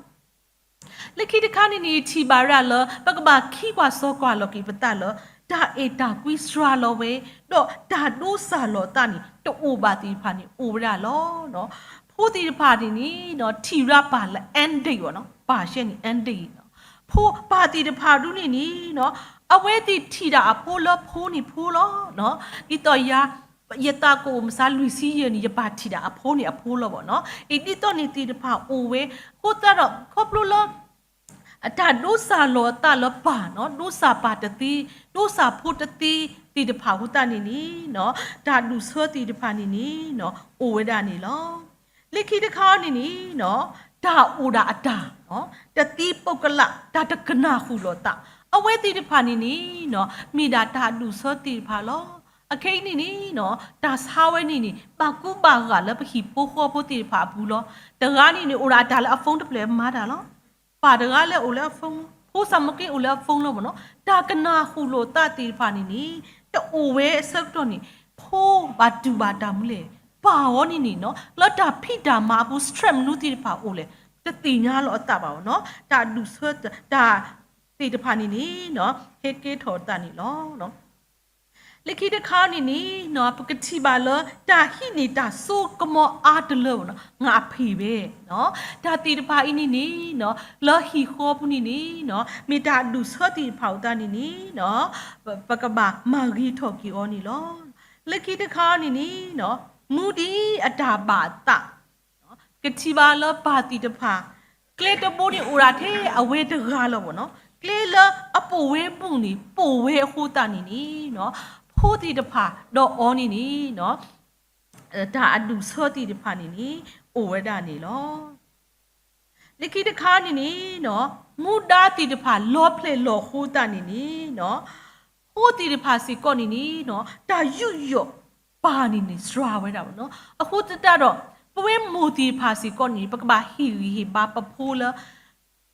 လၢခံတခါန့ၣ်န့ၣ် ထံၣ်ဘၣ်ဝဲဒၣ်လၢ ပကဘၣ်ခံကွၢ်စီကွၢ်လီၤက့ၤပသးလၢ တၢ်အဲၣ်တၢ်ကွံစှၤလီၤဝဲ ဒီးတၢ်ဒိးစၢ်လီၤသးန့ၣ် တအိၣ်ဘၣ်သ့ၣ်တဖၣ်န့ၣ် အိၣ်ဝဲဒၣ်လီၤ. ဖိသ့ၣ်တဖၣ်န့ၣ်န့ၣ် ထံၣ်ဝဲဒၣ်ပၢ်လၢ end date ဘၣ်နီၤ, ပၢ်ရှဲန့ၣ် end date ဖိပၢ်သ့ၣ်တဖၣ်ဒ်န့ၣ်န့ၣ် အဝဲသ့ၣ်ထံၣ်ဒၣ်အဖိလၢဖိန့ၣ်ဖိလီၤ. ဒ်သိးယၤ ယသးကအိၣ်မုၢ်ဆါလွံၢ်ဆံယဲၢ်နံၣ် ယပၢ်ထံၣ်ဒၣ်အဖိန့ၣ်အဖိလီၤဘၣ်နီၤ. အံၤဒ်သိးန့ၣ်သ့ၣ်တဖၣ်အိၣ်ဝဲ, အဃိသတးဒီး ခီဖျိလၢ အတၢ်ဒိးစၢ်လီၤသးလၢပၢ်နီၤ, ဒိးစၢ်ပၢ်တသ့, ဒိးစၢ်ဖိတသ့သ့ၣ်တဖၣ်အဃိသတးန့ၣ်န့ၣ် တၢ်ဒူၣ်ဆၢသ့ၣ်တဖၣ်န့ၣ်န့ၣ် အိၣ်ဝဲဒၣ်န့ၣ်လီၤ. လၢခံတခါန့ၣ်န့ၣ် တၢ်အိၣ်ဒၣ်အတၢ် တသံပုဂ္ဂလ တၢ်တကနၣ်ဃုာ်လိာ်သး, အဝဲသ့ၣ်တဖၣ်န့ၣ်န့ၣ် မ့ၢ်ဒၣ်တၢ်အဒူၣ်အဆၢသ့ၣ်တဖၣ်လီၤ. အခဲအံၤန့ၣ်န့ၣ် တၢ်ဆါဝဲန့ၣ်န့ၣ် ဘၣ်ကူဘၣ်ဂာ်လၢပဟံၣ်ဖိဃီဖိသ့ၣ်တဖၣ်အပူၤလီၤ. တဂၤန့ၣ်န့ၣ် အိၣ်ဒၣ်အတၢ်လၢအ phone တဖျၢၣ်မၤတၢ်လီၤ. ပၢ်တဂၤလၢအိၣ်လၢအ phone လီၤ, ဖိစီၤမက့အိၣ်လၢအ phone လီၤမ့ၢ်နီၤ. တၢ်ကနၣ်ဃုာ်လိာ်သးသ့ၣ်တဖၣ်န့ၣ်န့ၣ် တအိၣ်ဝဲအဆၢကတီၢ်န့ၣ် ဖိဘၣ်တူၢ်ဘၣ်တၢ်မနုၤလဲၣ်, ပၢ်အီၤန့ၣ်န့ၣ်နီၤ လၢတၢ်ဖံးတၢ်မၤအပူၤ stress မနုၤသ့ၣ်တဖၣ်အိၣ်လဲၣ် တသ့ၣ်ညါလီၤအသးဘၣ်နီၤ. တၢ်အဒူၣ်ဆၢ တၢ်သ့ၣ်တဖၣ်န့ၣ်န့ၣ် ဟဲကဲထီၣ်အသးန့ၣ်လီၤ. လၢခံတခါန့ၣ်န့ၣ် ပကထံၣ်ဘၣ်လၢ တၢ်ဟံးန့ၢ်တၢ်စိကမီၤအါတလၢဘၣ်နီၤ ငါအဖေပဲ တၢ်သ့ၣ်တဖၣ်အံၤန့ၣ်န့ၣ် လၢဟံၣ်ဃီပူၤန့ၣ်န့ၣ် မ့ၢ်တၢ်အဒူၣ်ဆၢသ့ၣ်တဖၣ်အသးန့ၣ်န့ၣ် ပကဘၣ်မၤဂ့ၤထီၣ်က့ၤအီၤန့ၣ်လီၤ. လၢခံတခါန့ၣ်န့ၣ် မူဒံးအတၢ်ဘၣ်အသး ကထံၣ်ဘၣ်လၢပၢ်သ့ၣ်တဖၣ် ကျဲတဘိန့ၣ်အိၣ်ဒၣ်ထဲအဝဲတဂၤလီၤဘၣ်နီၤ. ကျဲလၢအပိာ်ဝဲမုၣ်န့ၣ် ပိာ်ဝဲအဃိသတးန့ၣ်န့ၣ် ဖိသ့ၣ်တဖၣ်ဒီးအီၤန့ၣ်န့ၣ် တၢ်အဒူၣ်ဆၢသ့ၣ်တဖၣ်န့ၣ်န့ၣ် အိၣ်ဝဲဒၣ်န့ၣ်လီၤ. လၢခံတခါန့ၣ်န့ၣ် မူဒါသ့ၣ်တဖၣ်လီၤဖျဲၣ်လီၤဃိသတးန့ၣ်န့ၣ် ဖိသ့ၣ်တဖၣ်စ့ၢ်ကီးန့ၣ်န့ၣ် တၢ်ယူးယီၣ်ပၢ်န့ၣ်န့ၣ် စှၤဝဲဒၣ်ဘၣ်နီၤ. အဃိသတးဒီး ပဝဲမိၢ်သ့ၣ်တဖၣ်စ့ၢ်ကီးန့ၣ် ပကဘၣ်ဟ့ၣ်ဂံၢ်ဟ့ၣ်ဘါပဖိလၢ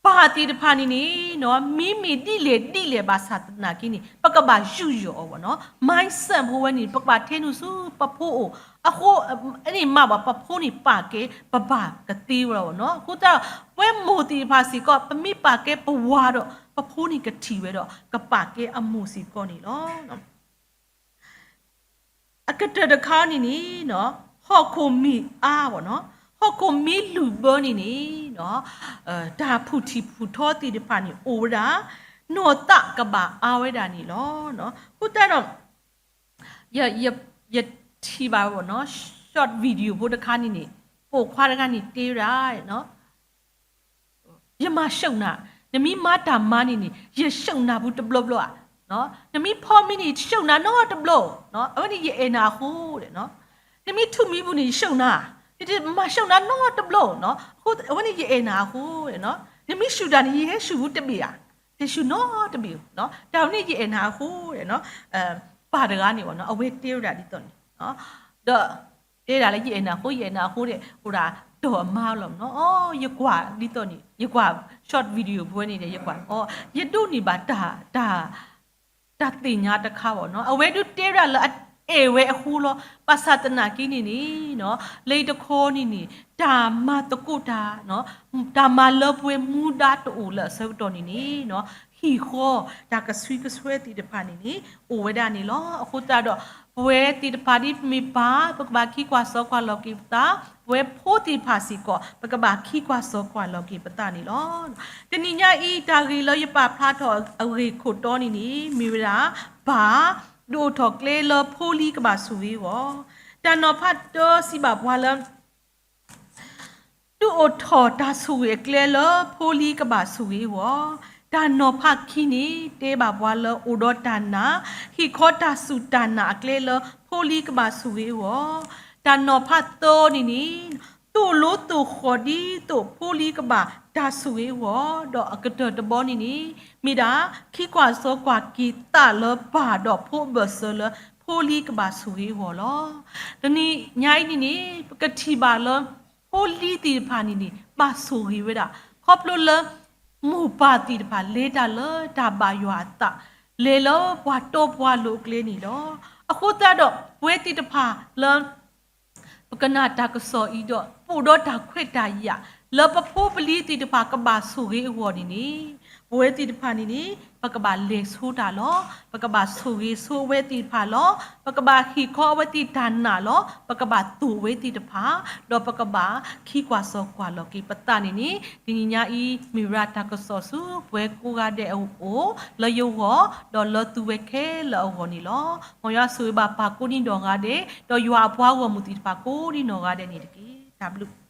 ပၢ်သ့ၣ်တဖၣ်န့ၣ်န့ၣ် မ့မ့ၢ်ဒ်လဲၣ်ဒ်လဲၣ်ဘၣ်ဆၣ်သနာ်က့န့ၣ် ပကဘၣ်ယူးယီၣ်အီၤဘၣ်နီၤ. mindset ဖိဝဲန့ၣ် ပကဘၣ်ထဲနုာ်ဆူပဖိအိၣ် အဃိန့ၣ်မးဘၣ် ပဖိန့ၣ်ပာ်ကဲ ပဘၣ်ကသ့ဝဲလီၤဘၣ်နီၤ. အဃိသတးဒီး ပဝဲမိၢ်သ့ၣ်တဖၣ်စ့ၢ်ကီး ပမ့ၢ်ပာ်ကဲပဝၤဒီး ပဖိန့ၣ်ကထံၣ်ဝဲဒီး ကပာ်ကဲအမိၢ်စ့ၢ်ကီးန့ၣ်လီၤ. အကတၢၢ်တခါန့ၣ်န့ၣ် ဟီၣ်ခိၣ်မ့ၢ်အါဘၣ်နီၤ ဟီၣ်ခိၣ်မ့ၢ်လူၢ်ဘၢန့ၣ်န့ၣ် တၢ်ဖုၣ်ထံၣ်ဖုၣ်ထီသ့ၣ်တဖၣ်န့ၣ်အိၣ်ဝဲဒၣ် နီၢ်သးကဘၣ်အါဝဲဒၣ်န့ၣ်လီၤ. အဃိသတးဒီး ယထံၣ်ဘၣ်ဝဲဘၣ်နီၤ short video ဖိတခါန့ၣ်န့ၣ် ပိာ်ခွါတဂၤန့ၣ်တဲဝဲဒၣ် ယမၤရှုံးနၤ, နမ့ၢ်မၤတၢ်မၤန့ၣ်န့ၣ် ယရှုံးနၤဘူးတဘျီဘျီဧါ, နမ့ၢ်ဖီမ့ၤန့ၣ် ရှုံးနၤနီတဘျီ, အဝဲန့ၣ်ယအဲၣ်နၤအဃိ, နမ့ၢ်ထူၣ်မံၤဘူးန့ၣ် ယရှုံးနၤ, ယမၤရှုံးနၤနီတဘျီ, အဝဲန့ၣ်ယအဲၣ်နၤအဃိ, နမ့ၢ်ရှုံးတၢ်န့ၣ် ယဟဲရှုံးဘူးတဘ့ၣ်ဧါ, ယရှုံးနီတဘ့ၣ်, တၢ်ဝဲန့ၣ်ယအဲၣ်နၤအဃိ, ပၢ်တဂၤန့ၣ် အဝဲတဲဝဲဒၣ်ဒ်သိးန့ၣ်, ဒီး တဲဒၣ်လၢယအဲၣ်နၤအဃိ ယအဲၣ်နၤအဃိဒီး အိၣ်ဒၣ်တီၢ်အမါလီၤနီၤ, ယကွၢ်ဒ်သိးန့ၣ် ယကွၢ် short video ဖိဝဲန့ၣ်ဒီး ယကွၢ် ယဒိးန့ၢ်ဘၣ်တၢ် တၢ်သ့ၣ်ညါတခါဘၣ်နီၤ, အဝဲဒုးတဲဝဲဒၣ်လၢအအဲၣ်ဝဲအဃိလီၤ, ဘၣ်ဆၣ်သနာ်က့န့ၣ်န့ၣ် လၢတခီန့ၣ်န့ၣ် တၢ်မၤသကိးတၢ် တၢ်မၤလၢပှဲၤမူဒါတအိၣ်လၢအဆၢကတီၢ်န့ၣ်န့ၣ် ဟံၣ်ဃီ တၢ်ကဆှံကဆှဲသ့ၣ်တဖၣ်န့ၣ်န့ၣ် အိၣ်ဝဲဒၣ်န့ၣ်လီၤ. အဃိသတးဒီး ပဝဲသ့ၣ်တဖၣ်ဒ်ပမ့ၢ်ပၢ် ပကဘၣ်ခံကွၢ်စီကွၢ်လီၤက့ၤပသး, ပဝဲဖိသ့ၣ်တဖၣ်စ့ၢ်ကီး ပကဘၣ်ခံကွၢ်စီကွၢ်လီၤက့ၤပသးန့ၣ်လီၤ. တနံၤညါအံၤ တၢ်ဂ့ၢ်လၢယပာ်ဖျါထီၣ်အဂ့ၢ်ခိၣ်တီန့ၣ်န့ၣ် မ့ၢ်ဝဲဒၣ် ပၢ် ဒုးအိၣ်ထီၣ်ကျဲလၢဖိလံၤကဘၣ်ဆိၣ်ဂ့ၤအဂီၢ်, တၢ်နီၤဖးတၢစံးဘၣ်ပှၤလၢ ဒုးအိၣ်ထီၣ်တၢ်ဆိၣ်ဂ့ၤအကျဲလၢဖိလံၤကဘၣ်ဆိၣ်ဂ့ၤအဂီၢ်, တၢ်နီၤဖးခံန့ၣ် တဲဘၣ်ပှၤလၢအိၣ်ဒီးတၢ်နာ်, ဟံၣ်ခီတၢ်စူၢ်တၢ်နာ်အကျဲလၢဖိလံၤကဘၣ်ဆိၣ်ဂ့ၤအဂီၢ်, တၢ်နီၤဖးသၢန့ၣ်န့ၣ် သိၣ်လိသိၣ်ဃီၣ်ဒ်သိးဖိလံၤကဘၣ်တၢ်ဆိၣ်ဂ့ၤအဂီၢ်, ဒီးအကတၢၢ်တဘီန့ၣ်န့ၣ် မ့ၢ်ဒၣ် ခံကွၢ်စီကွၢ်က့ၤသးလၢပၢ်ဒီးဖိအဘၢၣ်စၢၤလၢ ဖိလံၤကဘၣ်ဆိၣ်ဂ့ၤအဂီၢ်လီၤ. တနံၤညါအံၤန့ၣ်န့ၣ် ပကထံၣ်ဘၣ်လၢ ဖိလံၤသ့ၣ်တဖၣ်န့ၣ်န့ၣ် ဘၣ်ဆိၣ်ဂ့ၤဝဲဒၣ် ခီဖျိလၢ မိၢ်ပၢ်သ့ၣ်တဖၣ်လဲၤတၢ်လၢတၢ်ဘၣ်ယွၤအသး, လဲၤလၢပှၤတီပှၤလိၤအကျဲန့ၣ်လီၤ. အဃိသတးဒီး ပဝဲသ့ၣ်တဖၣ်လၢ ပကနၣ်တၢ်ကစီၣ်အံၤဒီး ပအိၣ်ဒီးတၢ်ခွဲးတၢ်ယာ် လၢပဖိပလံၤသ့ၣ်တဖၣ်ကဘၣ်ဆိၣ်ဂ့ၤအဂီၢ်န့ၣ်န့ၣ် ပဝဲသ့ၣ်တဖၣ်န့ၣ်န့ၣ် ပကဘၣ်လဲၤဆိတၢ်လီၤ. ပကဘၣ်ဆိၣ်ဂ့ၤဆိအဝဲသ့ၣ်တဖၣ်လီၤ. ပကဘၣ်ဟ့ၣ်ခီအဝဲသ့ၣ်တၢ်နာ်လီၤ. ပကဘၣ်သိၣ်ဝဲသ့ၣ်တဖၣ်, ဒီးပကဘၣ်ခံကွၢ်စီကွၢ်လီၤက့ၤပသးန့ၣ်န့ၣ် တနံၤညါအံၤ မ့ၢ်ဝဲဒၣ်တၢ်ကစီၣ်ဆူပှၤကိးဂၤဒဲးအအိၣ် လၢယဂီၢ် ဒီးလၢသုဝဲခဲလၢာ်အဂီၢ်န့ၣ်လီၤ. မ်ယွၤဆိၣ်ဂ့ၤဘၣ်ပၢ်ကိးဒံနီၢ်ဂၤဒဲး, ဒီးယွၤအပှၤဂီၢ်မုၢ်သ့ၣ်တဖၣ်ကိးဒံနီၢ်ဂၤဒဲးန့ၣ်တက့ၢ်. တၢ်ဘျုး